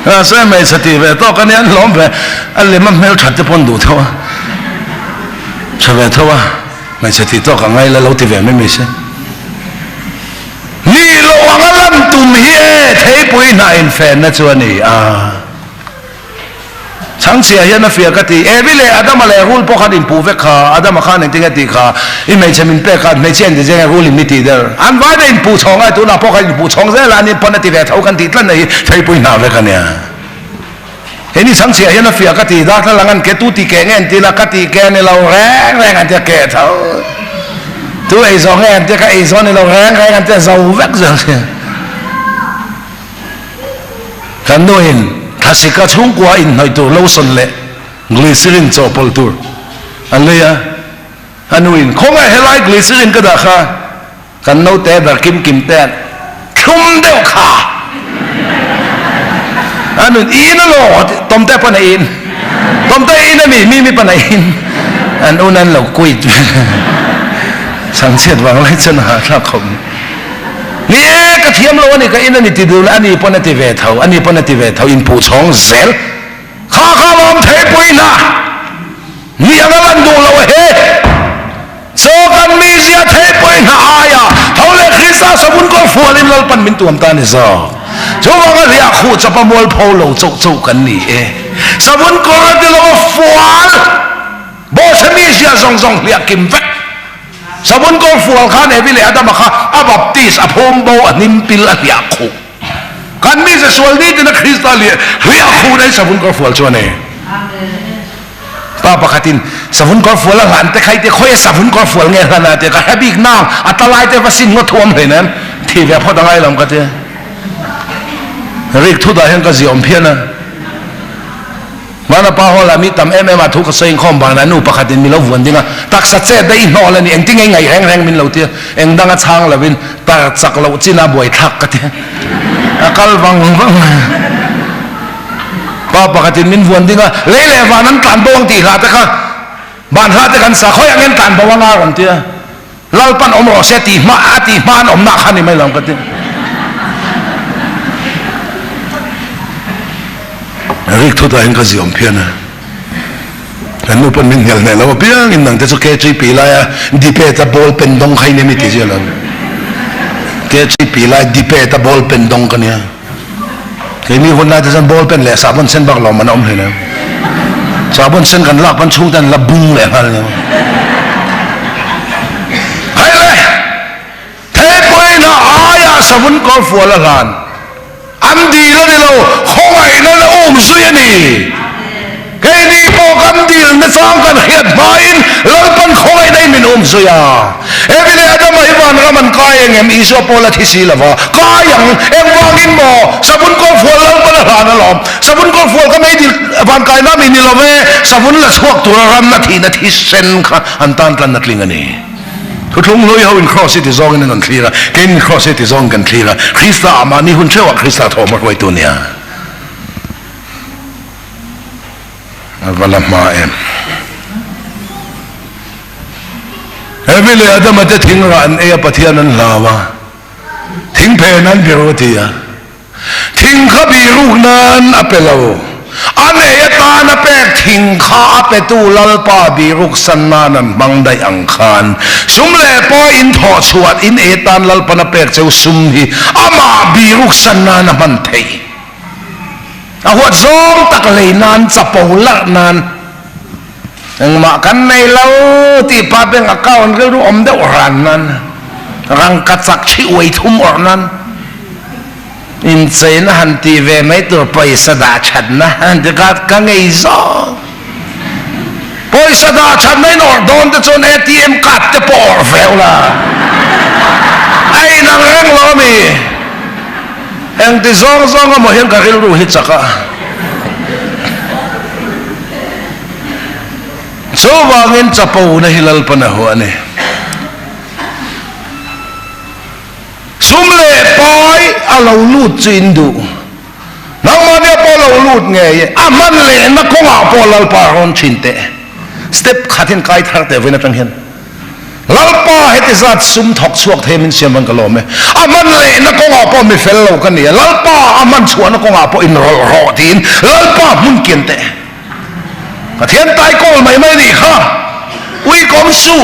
Mahse hmeichhe tih ve tawk a nia an hlawm ve, a lem a hmelthat te pawh an duh tho a, tha ve tho a. Hmeichhe tih tawk a ngai la lo ti ve mai mai se. Nih loh ang a lan tum hi e theipui hnah infenna chu a ni a. Chhangchhia hian a fiah ka ti. Evi leh Adama leh Rul pawh khan inpuh vek kha. Adama khan engtin nge tih kha i hmeichhe min pek khan hmeichhia inti zeng e Rul in mi tih der. An vai daih inpuh chhawng a, tunah pawh khan inpuh chhawng zel a, an inpawn a ti ve tho kan tih tlat na hi theipui hnah vek a nia. He ni chhangchhiah hian a fiah ka ti, darthlalang an ke tu ti keh nge an ti la, ka ti keh a ni lo reng reng an ti a, keh tho. Tu ei zawh nge an ti a, ka ei zawh a ni lo reng reng an ti a, zo vek zel si. Kan nuin thlasika chhungkua inhnawih tur lotion leh glycerin chawhpawlh tur an lei a, a nuin khawngaih helai glycerin ka dah kha, Kan naute ber kim kim te thlum deuh kha a nun in a law tawm te pawn a in tawm te in a mi mi mi pawn a in an un an lo quit chhangchhiat vang lai chuan a hahthlak khawp ni e ka thiam lo ani ka in ani ti dul ani pawn a ti ve tho ani pawn a ti ve tho in puh chhawng zel kha kha lawm thei pui hna ni anga lan duh lo he Chaw kan mizia thei pawhin hna aia tho leh Krista savun kawr fualin Lalpan min tuam ta a ni zawk. Chuvanga hliah khuh chawpa mualpho lo chauh chauh kan ni e. Savun kawr a ti lo a fual Bawhchhe mizia zawng zawng hliah kim vek. Savun kawr fual khan Evi leh Adama kha a baptis, a phum bo, a hnim pil, a hliah khuh. Kan mizia sual nitin a Krista hliah khuh na hi savun kawr fual chu a ni. Pa pakhatin savun kawr fual a hlan te khai te khawi a savun kawr fual nge hlan a ti ka hre bik nang a talai te va sin ngawt thuam hlei nem thi ve phawt a ngai lo ka ti. Rik thu dah hian ka ziah awm phian a. Hmana pa hall ah mi tam em em ah thu ka sawi inkhawm banah nu pakhat in mi lo vuan ding a, taksa chet daih i hnawh la ni, engtin nge i ngaih reng reng min lo ti a, eng dang a chhang lo in tar chak loh chin a buaithlak ka ti a, a kal vang vang mai. Pa pakhat in min vuan ding a, lei leh van an tlan bo ang tih hlah te kha ban hlah te kan sa, khawiah nge an tlan bo anga a rawn ti a. Lalpan awm rawh se tih hma a tih hma an awmna kha ni mai lo ka ti. Rik thut ah hian ka ziawm phian a. Kan nu pawn min hnial hneh lo apiang in nang te chu KGP lai a dipet a ball pen dawng kha i nia mi ti zia lo. KGP lai dipet a ball pen dawng ka nia. Keini hun lai te chuan ball pen leh sahbawn sen bak lo man a awm hlei lo. Sahbawn sen kan lak pawn chhungte an la bung leh nghal nia. Hei le! Theipuiin a aiah savun kawr fual a hlan. An dil a ni lo, khawngaihna la um zui a ni. Keini pawh kan dil nachang kan hriat hmain Lalpan khawngaihna in min um zui a. Evi leh Adama hi vanram an kai engem Isua pawl a thi si lova, kai ang, engvangin maw? Savun kawrfual Lalpan a hlan alawm. Savun kawrfual ka mei dil van kai na mi ni lo ve, savun la chhuak tura ram a thihna thisen kha an tan tlan a tling a ni. Thuthlung hlui ho in Kraws hi ti zawngin an rawn thlir a, keinin Kraws hi ti zawngin kan thlir a, Krista ah mahni hun theuhah Krista thawm a hruaitu nia. A va la hma em. Evi leh Adama te thing rah an ei a Pathian an hlau a, thing phen an biru a ti a, thing kha biruk nan a pe lo, an ei atan a pek thing kha a petu Lalpa biruk san nan an hmang daih ang khan sum leh pawi in thawh chhuat in ei atan Lalpan a pek cheu sum hi amah biruk san nan a hman theih. A huat zawng tak lei nan chapo larh nan engmah kan nei lo tih pa bank account rilru awm deuh ran nan rangka chak thi uai thum awrh nan incheina han tih ve mai tur pawisa dah thatna han ti kha ka ngei zawng pawisa dah thatna in awrh dawn te chuan ATM card te pawh awrh ve ula a inang reng lo ami. Engti zawng zawng emaw hian ka rilru hi chak a. Chuvangin chapona hi Lalpan a huah a ni. Sum leh pai a lo lut chu in duh. Nangmahnia pawh lo lut ngei e. A hman lehna kawngah pawh Lalpa a rawn thin teh. Step khat hian kai thar teh vawiin atang hian. Lalpa heti zat sum thawk chhuak thei min siam vang ka lawm e. A hman lehna kawngah pawh mi fel lo ka ni a, Lalpa a hman chhuahna kawngah pawh inrawlh rawh tiin Lalpa hmun kian teh. Pathian tai kawl mai mai nih kha. Ui kawm su.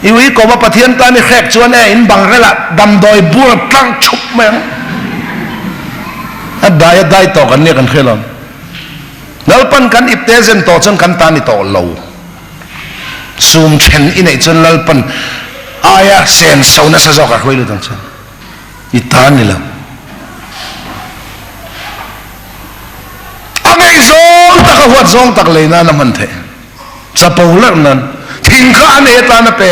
I ui kawm a Pathian tan i hrek chuan e in bang relah damdawi bur tlang thup mai ang. A dai a dai tawh kan nia kan hria lo. Lalpan kan ipte zen tawh chuan kan ta ni tawh lo. Sum then i neih chuan Lalpan aia sen so nasa zawk a hruai lut ang che. I ta ni lo. A ngeih zawng tak a huat zawng tak lei nan a hman theih. Chapo lerh nan thing kha a nei atan a pe.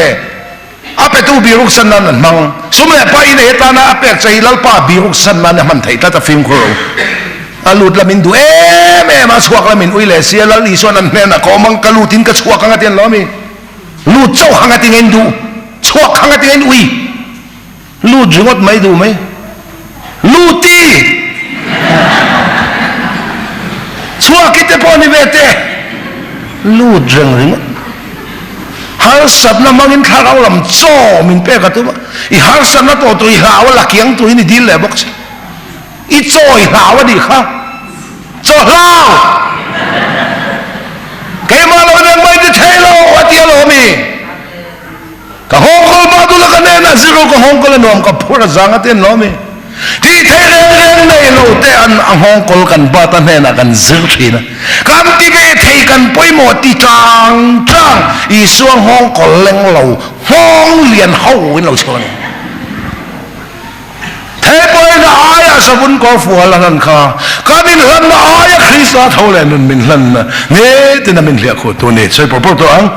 A petu biruk san nan an hmang. Sum leh pa in ei atana a pek che hi Lalpa biruk san nan a hman theih tlat a fimkhur lo. A lut lamin duh em em a, chhuak lamin ui leh sia Lal Isuan an hnenah ka awm ang, ka lutin ka chhuak ang a ti an lo ami? Lut chauh hang a ti nge in duh, chhuak hang a ti nge in ui. Lut ringawt mai duh mai. Luti! Chhuaki te pawh ni ve te. Lut reng ringawt. Harsatna hmangin thlarau lam chaw min pek a tum a. I harsatna tawh tur i hlau a la kiang turin i dil leh bawk che. I chaw i hlau a nih kha. Chaw hlau! Keimah lo in engmah i ti thei lo a ti alawm i. Ka hawngkawl mah dul a ka hnenah zir u, ka hawngkawl a nuam ka phur a zang a ti an lo mi. Tih theih reng reng nei lo te an a hawngkawl kan bat a hnenah kan zir thin a. Kan ti ve thei kan pawimawh ti tang tang Isua hawngkawl leng lo nghawng lian ho in lo chhuak a ni. Theipawiin a aia savun kawr fual a hlan kha kan inhlanna aia Krista tho leh nun min hlanna nitin a min hliahkhuh tu ni. Sawi pawr pawr tawh ang.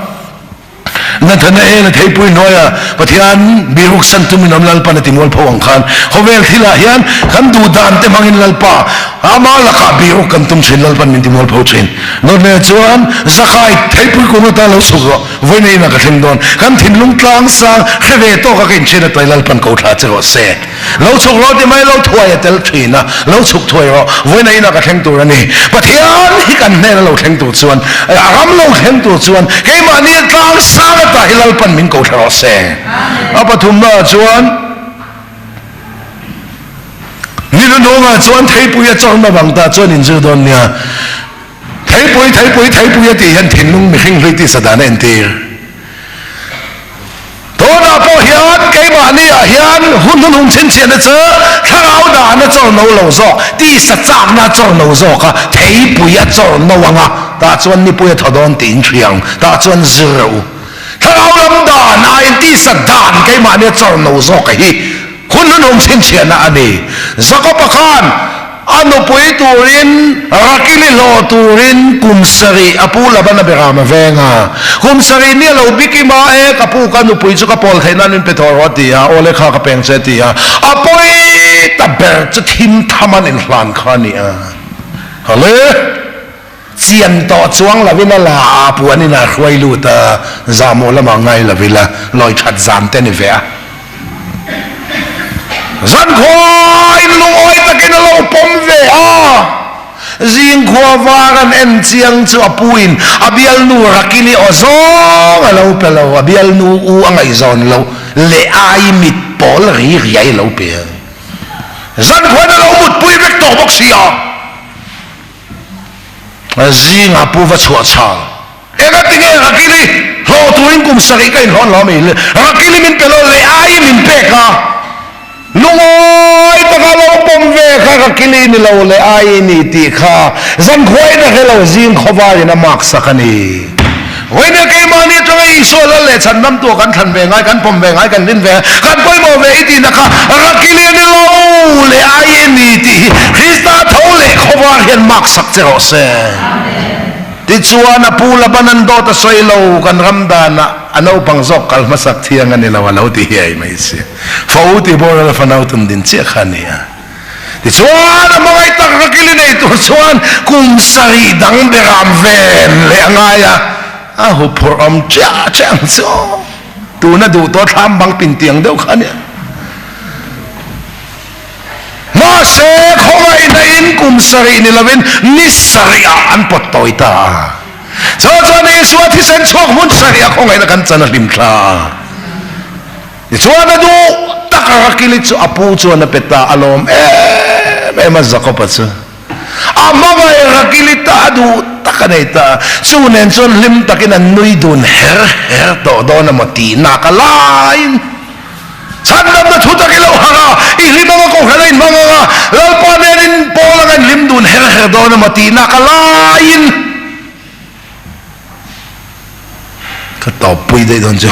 Nathanaela theipui hnuaia Pathian biruk san tumin awm Lalpan a ti mualpho ang khan khawvel thilah hian kan duh dan te hmangin Lalpa ama lakah biruk kan tum thin Lalpan min ti mualpho thin. Dawtneh chuan Zakai theipui kung atan lo chhuk rawh, vawiina inah ka thleng dawn. Kan thinlung tlang sang hre ve tawka ka inchhen a tuai Lalpan ko thla che rawh se. Lo chhuk rawh ti mai lo thuai a tel thin a, lo chhuk thuai rawh, vawiina inah ka thleng tur a ni. Pathian hi kan hnena lo thleng tur chuan, a ram lo thleng tur chuan keimahni tlang sang ata hi Lalpan min ko thla rawh se. A pathumnaah chuan Ni hnuhnungah chuan theipui a chawrna vang ta chuan inzir dawn nia. Theipui, theipui, theipui a tih hian thinlung mihring hlui tisa dan a entir. Tunah pawh hian keimahniah hian hun hnuhnung chhinchhiahna chu thlarau dan a chawr no lo zawk, tisa chakna a chawr no zawk a, theipui a chawr no ang a, tah chuan nipui a thaw dawn tiin hria ang, tah chuan zir rawh u. Thlarau lam dan aiin tisa dan keimahnia chawr no zawk a hi hun hnuhnung chhinchhiahna a ni. Jakob-a khan a nupui turin Rakili hlawh turin kum sarih a pu Labana Beram a veng a. Kum sarih ni a lo bik ima e, ka pu ka nupui chu ka pawl theih nan min pe tawh rawh a ti a, aw lekha ka peng che a ti a. A pawi ta ber chu thim tham an inhlan kha a ni a. Hale! Chian tawh chuang lovin a la a, puan in a hruai lut a, zahmawh lamah ngai lovila lawi that zan te ni ve a. Zankhua in lungawi takin a lo pawm ve a, zingkhua var an en chiang chu a pu in a bialnu Rakili aw zawng a lo pe lo, a bialnu u a ngaihzawn lo leh ai mit pawl ri riai a lo pe a. Zankhua in a lo mutpui vek tawh bawk si a. Zingah pu va chhuah chhang. Enga tinge Rakili hlawh turin kum sarih ka inhlawn lo ami? Rakili min pe lo leh ai min pek a. Lungawi taka lo pawm ve kha Rakili ni lo leh ai ni tih kha zankhuain a hre lo, zing khawvarin a mak sak a ni. Vawinia keimahni atanga Isua lal leh chhandam tu kan thlan ve ngai, kan pawm ve ngai, kan rin ve ngai, kan pawimawh ve i tihna kha Rakili a ni lo leh ai i ni tih hi Krista tho leh khawvar hian mak sak che rawh se. Tichuan a pu Laban an dawt a sawi lo, kan ram danah a naupang zawk kal hmasak thiang a ni lo a lo ti hiai mai si. Fo ti boral a fanau tum din chiah kha a ni a. Tichuan, a hmangaih tak Rakili nei tur chuan kum sarih dang beram ven leh a ngai a, a huphurh awm chiah chiah ang chu aw. Tuna duh tawh thlam bang pin tiang deuh kha a nia. Mahse, khawngaihna in kum sarih ni lovin ni sarihah an pawt tawi ta a. Chu chuan Isua thisen chhuak hmun sarihah khawngaihna kan chan a hlim thla a. Tichuan a duh tak a Rakili chu a pu chuan a pe ta a lawm em em a Jakob-a chu a hmangaih Rakili ta a duh tak a nei ta chu nen chuan hlim takin an nui dun her her tawh dawn emaw tih nak a laiin chhandamna thu tak i lo harh a, i hlim anga kohhran a inhmang anga Lalpa nen in pawl anga in hlim dun her her dawn emaw tih nak a laiin Ka tawp pui daih dawn chu.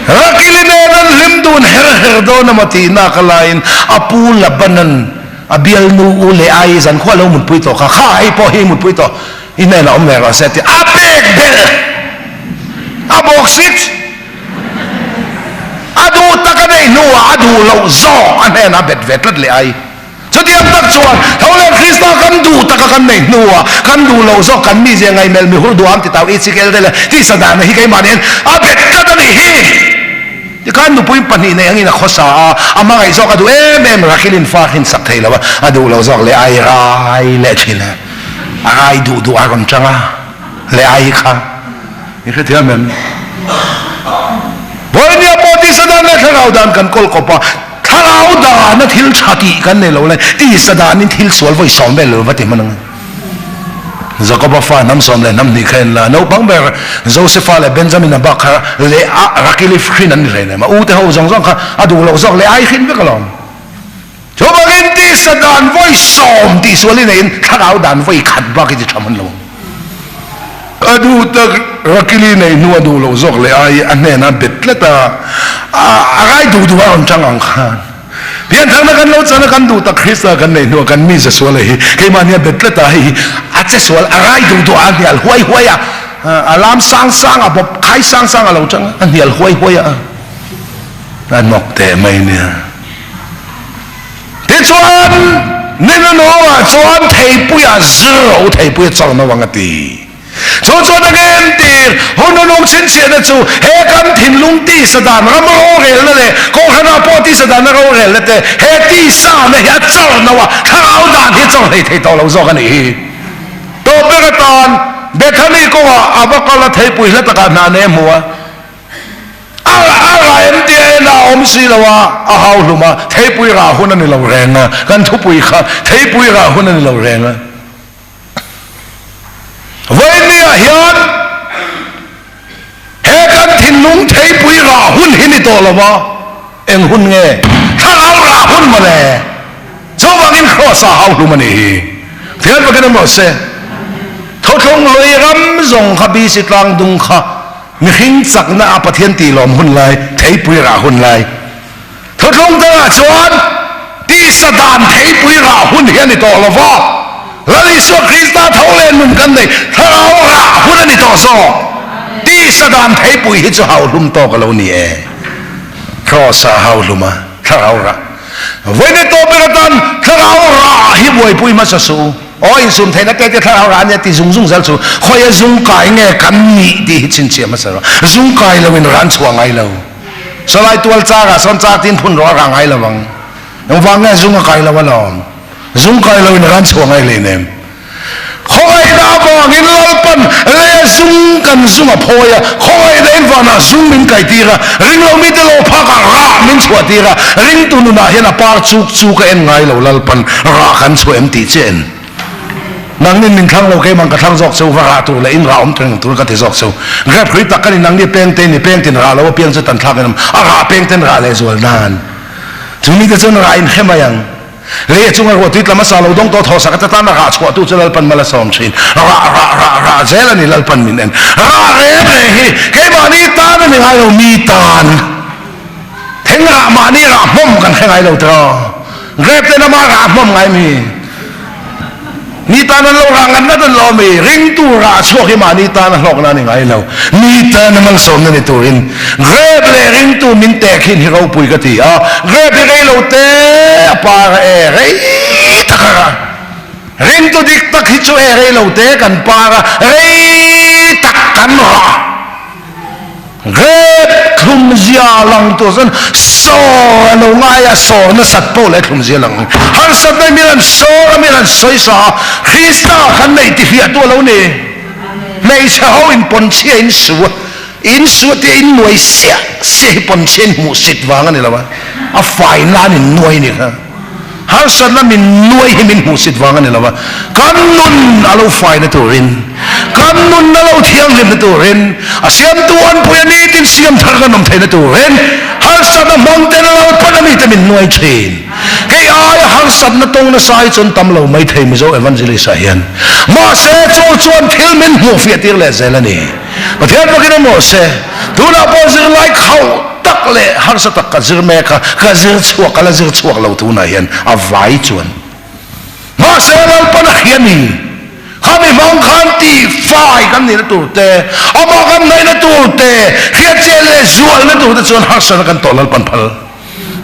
Rakili nen an hlim dun her her dawn emaw tih nak a laiin a pu Labanan a bialnu u leh ai zankhua lo mutpui tawh kha, kha hei pawh hi mutpui tawh i hnenah awm ve rawh se a ti a pek belh a bawk sit a duh tak a neih hnuah a duh loh zawk a hnenah a bet ve tlat leh ai. Chutiang tak chuan tho leh Krista kan duh taka kan neih hnuah kan duh loh zawk kan mizia ngaihmelh mi hur duham ti tau i chik el te leh tisa dahna hi keimah nen a bet tlat a nih hi. Tikhan nupui pahnih nei angin a khawsa a, a hmangaih zawk a duh em em Rakilin fa hrin sak thei lo a, a duh loh zawk leh ai rai leh thin a, a rai duh duh a rawn tang a leh ai kha i hrethiam em? Vawinia pawh tisa dan leh thlarau dan kan kawl kawp a, Thlarau dana thil tha tih kan nei lo le, tisa danin thil sual vawi sawm vel lo va ti hman ang. Jakoba fa hnam sawm leh hnam hnih kha en la, naupang ber Josefa leh Benjamina bak kha leh a Rakili hrin an ni hle nem a, u te ho zawng zawng kha a duh loh zawk leh ai hrin vek alawm. Chuvangin tisa dan vawi sawm tih sual i neiin thlarau dan vawi khat bak i ti tha hman lo ang. A duh tak Rakili nei hnu a duh loh zawk leh ai a hnenah bet tlat a, a rai duh duh a rawn tang ang khan. Piantharna kan lo chan a, kan duh tak Krista kan neih hnuah kan mi ze sual hi keimahni a bet tlat a, hei hi a che sual a rai duh duh a, a hnial huai huai a. A lam sang sang a bawp khai sang sang a lo tang a hnial huai huai a a nawk teh mai nia. Tichuan Ninununga chuan theipui a zir rawh u theipui a chawr no ang a ti. Chu chuan a ngentir hununung chhinchhiahna chu he kan thinlung tisa dan ram rorelna leh kohhranah pawh tisa dana rorelna te he tisana hi a chawr no a thlarau dan hi a chawr hlei thei tawh lo zawk a nih hi. Tawp ber atan Bethany kawngah a va kal a, theipui hla takah hna ne hmu a. A a ra em tia en a awm si lo a, a hau hlum a, theipui rah hun a ni lo reng a, kan thupui kha theipui rah hun a ni lo reng a. Vawinia hian he kan thinlung theipui rah hun hi ni tawh lo va, eng hun nge? Thlarau rah hun mawle! Chuvangin Kraws ah hau hlum a nih hi. Thian fakin awm rawh se. Thawthlung lui ram zawng kha BC tlang dung kha mihring chakna a Pathian tihlawm hun lai, theipui rah hun lai. Thuthlung dangah chuan tisa dan theipui rah hun hi a ni tawh lo va, Lal Isua Krista tho leh nun kan nei, thlarau rah hun a ni tawh zawk. Tisa dan theipui hi chu hauhlum tawk a lo ni e. Kraws ah hauhlum a, thlarau rah. Vawiin tawh ber atan thlarau rah hi buaipui hmasa suh u. Aw insum theihna te te thlarau rah a nia ti zung zung zel chu khawia zung kai nge kan nih tih hi chhinchhiah hmasa rawh. Zung kai loin rah an chhuah ngai lo. Sawlai tual char ah sawn char tin phun rawh a rah ngai lo ang. Engvang nge zung a kai lo alawm. Zung kai lo in ran chhuah ngai hlei nem. Khawngaihna avangin Lalpan lei a zung kan zung a phawi a, khawngaihna in vanah zung min kai tir a, ringlo mite lo phakah rah min chhuah tir a, ringtu nunah hian a par chuk chuk a en ngai lo Lalpan rah kan chhuah em tih chiah en. Nangnin min thlang lo keimah ka thlang zawk cheu va rah tur leh in rah awm reng tur ka ti zawk cheu. Grep hrui tak ka ni nangni peng te ni peng tin rah lo apiang chu tan thlak in awm a rah peng ten rah leh zual nan chu mi te chuan rah in hre mai ang. Lei a chunga ruah tui tla hmasa lo dawng tawh thaw sak ata tan a rah chhuah tu chu Lalpan mal a sawm thin. Rah rah rah rah zel a ni Lalpan min en. Rah reng reng hi keimahni tan a ni ngai lo mi tan. Theng rah mahni rah hmawm kan hre ngai lo tiraw. Grep ten ama rah hmawm ngai mi. Mi tan an lo rah ngat ngat an lo mi. Ringtu rah chhuak hi mahni tan a hlawkna a ni ngai lo. Mi tan a malsawmna ni turin grep leh ringtu min tek hin hi ropui ka ti a. Grep hi rei lo te a par a e rei tak a rah. Ringtu dik tak hi chu e rei lo te kan par a rei tak kan rah. Grep thlum zia lang tur chuan sawr a lo ngai a, sawr nasat pawh leh thlum zia lang. Harsatna in an sawr a, min an sawi sa a, Krista kan neih tihfiah tu a lo ni. Hmeichhe ho in pawnchhia in su a, in su a tia in nuai siah siah hi pawnchhia in hmuhsit vang a ni lo a, a fai nan in nuai ni kha. Harsatna min nuai hi min hmuhsit vang a ni lo a, kan nun a lo faina turin, kan nun a lo thianghlimna turin, a siamtu anpui a nitin siam thar kan awm theihna turin harsatna hmang ten Lalpan a mite min nuai thin. Kei aia harsatna tawng nasa hi chuan tam lo mai thei Mizo Evangelist ah hian. Mahse chu chuan thil min hmuhfiah tir leh zel a ni. Pathian bakin a mawh se, tunah pawh zirlai khauh tak leh harsa tak ka zir mek a, ka zir chhuak, ka la zir chhuak lo tunah hian a vai chuan. Mahse Lalpan a hria ni, khami hmang khan tih fai kan nihna tur te, amah kan hnaihna tur te, hriatchian leh zualna tur te chuan harsana kan tawh Lalpan phal.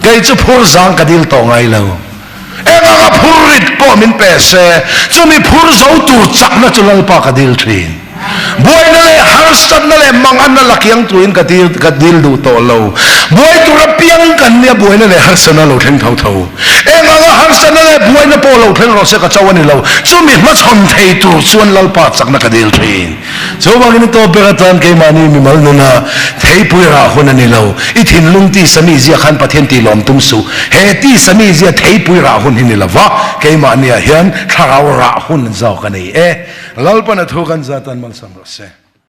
Kei chu phur zang ka dil tawh ngai lo. Eng anga phur rit pawh min pe se, chumi phur zo tur chakna chu Lalpa ka dil thin. Buaina leh harsatna leh manganna la kiang turin ka dil ka dil duh tawh lo. Buai tur apiang kan nia buaina leh harsatna lo thleng tho tho. Eng anga harsatna leh buaina pawh lo thleng rawh se ka cho a ni lo. Chumi hmachhawn thei tur chuan Lalpa chakna ka dil thin. Chuvangin i tawp ber atan keimahni mimal nuna theipui rah hun a ni lo. I thinlung tisa mi zia khan Pathian tih lawm tum suh. He tisa mi zia theipui rah hun hi ni lova, keimahniah hian thlarau rah hun zawk a nei e. Lalpan a thu kan zat an malsawm rawh se.